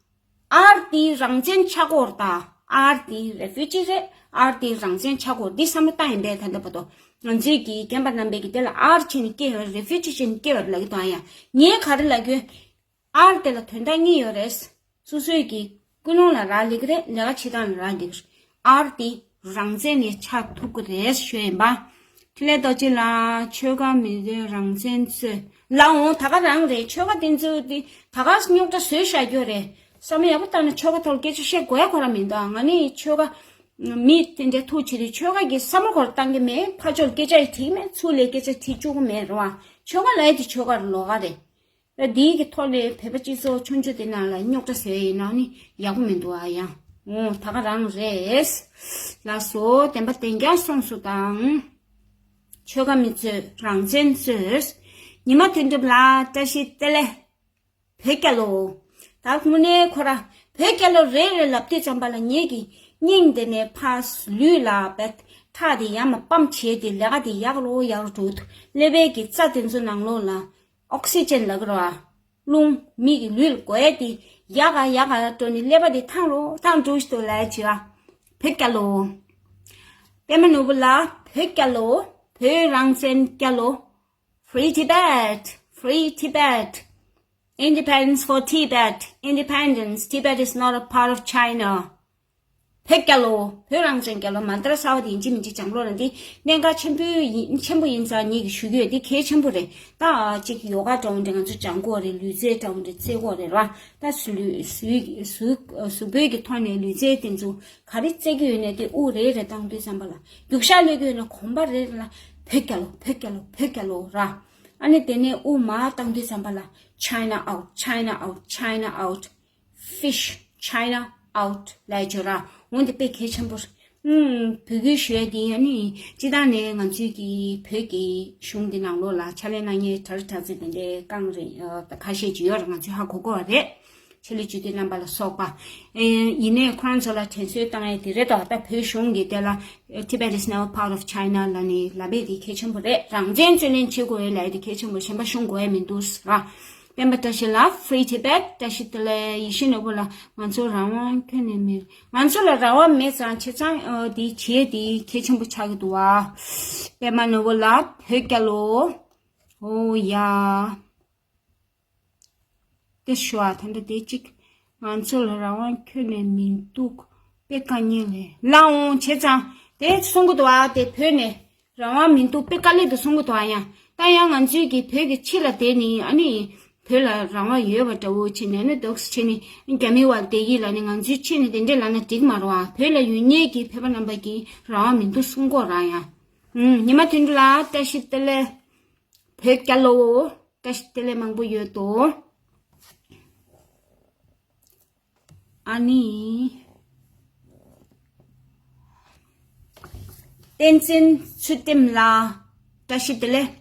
ཨར་དེ་རང་བཙན་ཆགས་ཀྱི་ཡོད་རེད་ད། ཨར་དེ་རེ་ཕུ་ཇི་རེད། ཨར་དེ་རང་བཙན་ཆགས་ཀྱི་ཡོད་རེད། འདི་བསམ་བློ་བཏང་ཡིན་པས་ད་ལྟ་བར་དུ། ང་ཚོའི་གི་རྒན་པ་རྣམ་པས་གི་དེ་ལ་ཨར་བྱས་ནས་སྐྱེ་བ་རེ་ཕུ་ཇི་བྱས་ནས་སྐྱེ་བ་རེད་ལབ་ཀྱི་འདུག་ཨ། ཡ་ངས་ག་རེ་ལབ་ཀྱི་ཡོད། ཨར་དེ་ལ་དོན་དག་གཉིས་ཡོད་རེད། སོ་སོའི་གི་ཀུན་སློང་ལ་རག་ལས་ཀྱི་རེད། ལས་ཀ་བྱེད་སྟངས་ལ་རག་ལས་ཀྱི་རེད། ཨར་དེ་རང་བཙན་ནས་ཆགས་ཐུབ་ཀྱི་རེད་ཞུ་ཡིན་པ། འཕྲིན་ལས་རྡོ་རྗེ་ལགས་ཆོལ་ཁ་མི་འདོད་རང་བཙན་རྩོད་ལ་འོང་ད་ག་རང་རེད། ཆོལ་ཁ་དེ་ཚོ་དེ་ད་ག་རྙོག་དྲ་བཟོས་བཞག་རྒྱུ་རེད། བསམ་བློ་ཡག་པོ་བཏང་ན་ཆོལ་ཁ་ཐོག་ལ་སྐད་ཆ་བཤད་དགོས་ཡ་ཁོ་རང་མི་འདུག་ང་ནི་ཆོལ་ཁ་མི་དེ་འདྲའི་ཐུག་བྱེད་དུས་ཆོལ་ཁ་གི་བསམ་བློ་ཁོ་རང་བཏང་གི་མེད། ཕར་ཕྱོགས་ལ་སྐད་ཆ་ཡི་དྲིས་མེད། ཚུར་ལ་སྐད་ཆ་དྲིས་བཅུག་གི་མེད་རེད་བ། ཆོལ་ཁ་ལབ་ཡ་དེ་ཆོལ་ཁ་རེད། ལོགས་ཀ་རེད། ད་འདིའི་གི་ཐོག་ནས་བོད་པ་སྤྱི་ཚོགས་ཆུང་ཆུང་དེ་ནང་ལ་རྙོག་དྲ་བཟོས་ཡིན་ན་ནི་ཡག་པོ་མི་འདུག་ཨ། ཡང་འོ་ད་ག་རང་རེད། ལགས་སོ། བདེན་པ་བདེན་རྐྱང་གསུངས་སོང་དང་། ཆོལ་ཁ་མི་རྩོད་རང་བཙན་རྩོད། ཉི་མ་དོན་གྲུབ་ལགས་བཀྲ་ཤིས་བདེ་ལེགས། བོད་རྒྱལ་ལོ། ད་དངོས་གནས་ཁོ་ར་བོད་རྒྱལ་ལོ་རེད་རེད་ལབ་དུས་ཙམ་པ་ལ་ངེད་ཀྱི་སྙིང་དེ་ནས་ཕར་ལུས་ལ་བད་ཁྲག་དེ་ཡར་མར་པམ་བྱས་ཏེ་ལས་ཀ་དེ་ཡག་རུ་ཡག་རུ་འགྲོ་འདུག་ཀླད་པའི་གི་རྩ་དེ་ཚོ་ནང་ལོགས་ལ་ཨོག་སི་ཇན་ལབ་ཀྱི་རེད་བ། རླུང་མི་གི་ལུས་ལ་འགོས་ཏེ་ཡག་ག་ཡག་ག་འགྲོ་ནས་ཀླད་པ་དེ་ཐང་རུ་ཐང་འགྲོ་ཞིག་འདུག་ལབ་བྱས་བ། བོད་རྒྱལ་ལོ། པད་མ་ནོར་བུ་ལགས་བོད་རྒྱལ་ལོ། བོད་རང་བཙན་རྒྱལ་ལོ། Free Tibet! Free Tibet! Independence for Tibet! Independence! Tibet is not a part of China! བོད་རྒྱལ་ལོ། བོད་རང་བཙན་རྒྱལ་ལོ། མན་ཏྲ་གསར་པ་དེ་ཡིན་གཅིག་མིན་གཅིག་སྦྱང་རོགས་གནང་། འདི་གནད་འགག་ཆེན་པོ་ཡིན། ཆེན་པོ་ཡིན་ཙང་ངེད་ཀྱིས་ཞུ་གི་ཡོད། འདི་གལ་ཆེན་པོ་རེད། ད་ཅིག་ཡོ་ག་འདྲ་བོ་འདྲ་ང་ཚོ་སྦྱང་དགོས་རེད། ལུས་རྩལ་འདྲ་བོ་འདྲ་རྩེ་དགོས་རེད་ར། ད་གཟུགས་གཟུགས་གཟུགས་གཟུགས་པོའི་གི་ཐོག་ནས་ལུས་རྩལ་དེ་ཚོ་ག་རེ་རྩེ་གི་ཡོད་ནའི་དེ་དབུགས་རེ་རེ་བཏང་དུས་ཙམ་པ་ལ་རྒྱུག་ཤར་སླེབས་ཀྱི་ཡོད་ན་གོམ་པ་རེ་རེ་ལ་བོད་རྒྱལ་ལོ། བོད་རྒྱལ་ལོ། བོད་རྒྱལ་ལོ་ར། ཨ་ནི་དེ་ནས་དབུགས་མར་བཏང་དུས་ཙམ་པ་ལ་China out, China out, China out, fish, China out ལབ་ཡ་ཅིག་ཡོད་ར། འོ་འདི་དཔེ་གལ་ཆེན་པོ་རེད། ཨུམ། བོད་སྐད་ཞུ་ཡ་དེ་ཨ་ནི་སྤྱིར་བཏང་ནས་ང་ཚོའི་གི་བོད་ཀྱི་གཞུང་འདི་ནང་ལོགས་ལ་ཕྱག་ལས་གནང་མཁན་དྲ་རྒྱ་དྲ་ཚིགས་དེ་འདྲའི་རྐང་རེ་ཨ་ཁ་ཤས་ཅིག་ཡོད་ར། ང་ཚོས་ཧ་གོ་གོ་བ་རེད། ཆེད་ལས་སྤྱི་འཐུས་རྣམ་པ་ལ་སོགས་པ། ཨེ་ཡིན་ནའི་ཁོ་རང་ཚོ་ལ་དྲན་གསོ་བཏང་ཡ་དེ་རེད་དོ། ད་བོད་གཞུང་གི་དེ་ལ་Tibet is never part of China ལབ་ནས་ལབ་པ་དེ་གལ་ཆེན་པོ་རེད། རང་བཙན་རྩོད་ལེན་བྱེད་དགོས་ཡ་ལབ་ཡ་དེ་གལ་ཆེན་པོ། གཞན་པ་ཤོང་དགོས་ཡ་མི་འདུག་ར། སྤེན་པ་བཀྲ་ཤིས་ལགས། Free Tibet བཀྲ་ཤིས་བདེ་ལེགས། ཡེ་ཤེས་ནོར་བུ་ལགས། ང་ཚོ་རང་དབང་ཁྱོན་ནས་མེད། ང་ཚོ་ལ་རང་དབང་མེད་ཙང་བྱས་ཙང་ཨ་དེ་བྱས་དེ་གལ་ཆེན་པོ་ཆགས་ཀྱི་འདུག་བ། པད་མ་ནོར་བུ་ལགས་བོད་རྒྱལ་ལོ། ཨོ་ཡ། དེ་ཞུ་བ་ད་འདྲ་དེ་གཅིག་ང་ཚོ་ལ་རང་དབང་ཁྱོན་ནས་མི་འདུག་དཔེ་དཀའ་ངལ་རེད་ལའང་བྱས་ཙང་དེ་གསུང་གི་འདུག་ཨ། དེ་བོད་ནས་རང་དབང་མི་འདུག་དཔེ་དཀའ་ལས་འདུག་གསུང་གི་འདུག་ཨ། ཡང་ད་ཡང་ང་ཚོའི་གི་བོད་ཀྱི་ཕྱི་ལ་བསྡད་ནི་ཨ་ནི་བོད་ལ་རང་དབང་ཡོད་པ་འདྲ་བོ་བྱས་ནས་ཨ་ནི་འདུག་བྱས་ནི་རྒྱ་མི་བ་བསྡད་ཡིག་ལ་ནི་ང་ཚོའི་ཕྱི་ནས་དེ་འདྲས་ལ་ན་འགྲིག་མ་རེད་ཨ། བོད་ལ་ཡོད་ཉེས་ཀྱི་བོད་པ་རྣམ་པ་གི་རང་དབང་མི་འདུག་གསུང་གི་ར་ཡང་། ཉི་མ་དོན་གྲུབ་ལགས་བཀྲ་ཤིས་བདེ་ལེགས། བོད་རྒྱལ་ལོ། བཀྲ་ཤིས་བདེ་ལེགས་མང་པོ་ཡོད་དོ། ཨ་ནི། བསྟན་འཛིན་ཚུལ་ཁྲིམས་ལགས་བཀྲ་ཤིས་བདེ་ལེགས།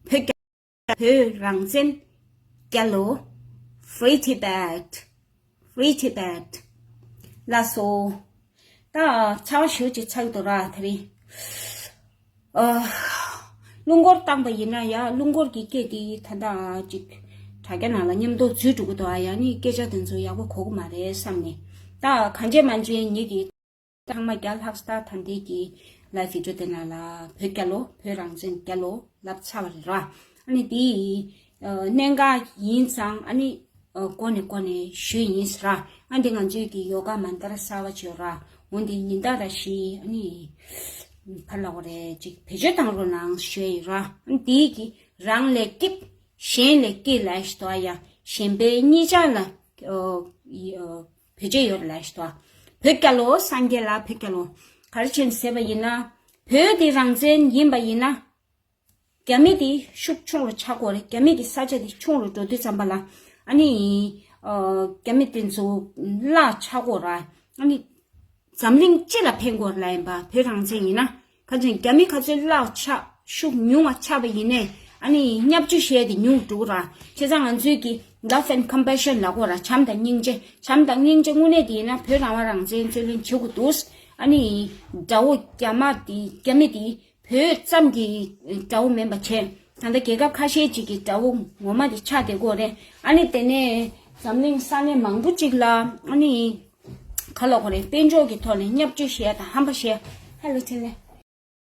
བོད་རྒྱལ། བོད་རང་བཙན་རྒྱལ་ལོ། Free Tibet. Free Tibet. ལགས་སོ། ད་ཚ་བ་ཞེ་པོ་ཅིག་ཚ་གི་འདུག་ར་དེ་རིང་། ཨ། རླུང་འཁོར་བཏང་པ་ཡིན་ན་ཡ་རླུང་འཁོར་གྱི་སྐད་དེ་ད་ལྟ་ཅིག་དྲ་རྒྱ་ནང་ལ་མཉམ་དུ་འཛུལ་འགྲོ་གི་འདུག་ཨ། ཡང་ནི་སྐད་ཆ་དེ་ཚོ་ཡག་པོ་གོ་གི་མ་རེད་བསམ་ནས། ད་གང་བྱས་མ་བྱས་ངེད་ཀྱི་ཚང་མ་བརྒྱ་ལྷག་སྟེ་ད་ལྟའི་གི་live video དེ་ནང་ལ་བོད་རྒྱལ་ལོ། བོད་རང་བཙན་རྒྱལ་ལོ་ལབ་ཚར་བ་རེད་ར། ཨ་ནི་དེ་ཨ་གནད་འགག་ཡིན་ཙང་ཨ་ནི་ཨ་མགོ་ནས་མགོ་ནས་ཞུས་ཡིན་ཟེར་ར། ཨ་འདི་ང་ཚོའི་གི་ཡོ་ག་མན་ཏར་གསར་བ་ཅིག་ཡོད་ར། འོ་འདི་ཉིན་ལྟར་ར་ཞུས། ཨ་ནི་ཕར་ལ་འོ་རེ་ཅིག་བེད་སྤྱོད་བཏང་རོགས་གནང་ཞུས་ཡིན་ར། ཨ་ནི་དེ་གི་རང་ལས་སྐྱིད། གཞན་ལས་སྐྱིད་ལབ་ཞིག་འདུག་ཨ། ཡ་གཞན་པའི་གཉིས་ཆ་ལ་ཨོ་ཡ་བེད་སྤྱོད་ཡོད་ལབ་ཞིག་འདུག་ཨ། བོད་རྒྱལ་ལོ། སངས་རྒྱས་ལ་བོད་རྒྱལ་ལོ། ག་རེ་བྱས་ནས་ཟེར་བ་ཡིན་ན། བོད་དེ་རང་བཙན་ཡིན་པ་ཡིན་ན། རྒྱ་མི་དེ་ཤུགས་ཆུང་རུ་ཆགས་དགོས་རེད། རྒྱ་མི་གི་ས་ཆ་དེ་ཆུང་རུ་འགྲོ་དུས་ཙམ་པ་ལ་ཨ་ནི་ཨོ་རྒྱ་མི་དེ་ཚོ་བརླག་ཆགས་དགོས་ར། ཨ་ནི། འཛམ་གླིང་སྤྱི་ལ་ཕན་དགོས་ལ་ཡིན་པ། བོད་རང་བཙན་ཡིན་ན་ཁ་ཅིག་རྒྱ་མི་ཁ་ཚོད་བརླག་ཆགས་ཤུགས་ཉུང་བ་ཆགས་པ་ཡིན་ནའི་ཨ་ནི་བརྙས་བཅོས་བྱས་ཏེ་ཉུང་འགྲོ་ར། བྱས་ཙང་ང་ཚོས་ཀྱི་love and compassion ལབ་དགོས་ར། བྱམས་དང་སྙིང་རྗེ། བྱམས་དང་སྙིང་རྗེ་དངོས་གནས་དེ་ཡིན་ན་བོད་རང་དབང་རང་བཙན་རྩོད་ལེན་བྱེད་དགོས་འདུག་ཨ་ནི་དགྲ་བོ་རྒྱ་དམར་དེ་རྒྱ་མི་དེ་བོད་ཙམ་གྱི་དགྲ་བོ་མིན་པ་བྱས། ད་ལྟ་རྒྱལ་ཁབ་ཁ་ཤས་ཅིག་གི་དགྲ་བོ་ངོ་མ་དེ་ཆགས་བསྡད་ཀྱི་ཡོད་རེད། ཨ་ནི་དེ་ནས་འཛམ་གླིང་ས་གནས་མང་པོ་ཅིག་ལ་ཨ་ནི་ག་ལབ་དགོས་རེད། དཔལ་འབྱོར་གྱི་ཐོག་ནས་བརྙས་བཅོས་བྱས་དང་ཧམ་པ་བྱས། ཧ་ལོ་ཐིན་ལེ།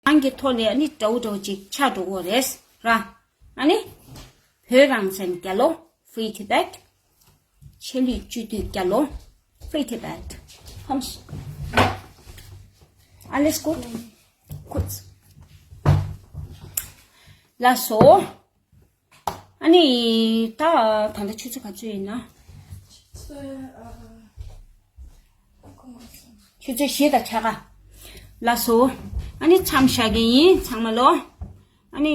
རང་གི་ཐོག་ནས་ཨ་ནི་དགྲ་བོ་འདྲ་བོ་ཅིག་ཆགས་འགྲོ་གི་ཡོད་རེད་ར། ཨ་ནི་བོད་རང་བཙན་རྒྱལ་ལོ། Free Tibet. ཆེད་ལུས་སྤྱི་འཐུས་རྒྱལ་ལོ། Free Tibet. ཧམ། Alles gut? Gut. ལགས་སོ། ཨ་ནི་ད་ད་ལྟ་ཆུ་ཚོད་ག་ཚོད་ཡིན་ན། ཆུ་ཚོད་བཞི་དང་ཕྱེད་ཀ། ལགས་སོ། ཨ་ནི་མཚམས་བཞག་གི་ཡིན་ཚང་མ་ལོ། ཨ་ནི་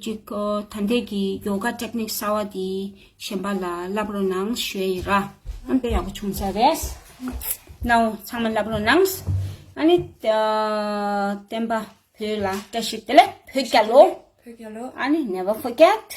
ཅིག་ད་ལྟའི་གི་ཡོ་ག་ཊེག་ནིག་གསར་བ་དེ་གཞན་པ་ལ་བསླབ་རོགས་གནང་ཞུ་ཡི་ར། ཨ་ནི་དཔེ་ཡག་པོ་བྱུང་ས་རེད། ནའོ་ཚང་མ་བསླབ་རོགས་གནང་། ཨ་ནི་བསྟན་པ་བོད་ལ་བཀྲ་ཤིས་བདེ་ལེགས། བོད་རྒྱལ་ལོ། བོད་རྒྱལ་ལོ། ཨ་ནི་never forget.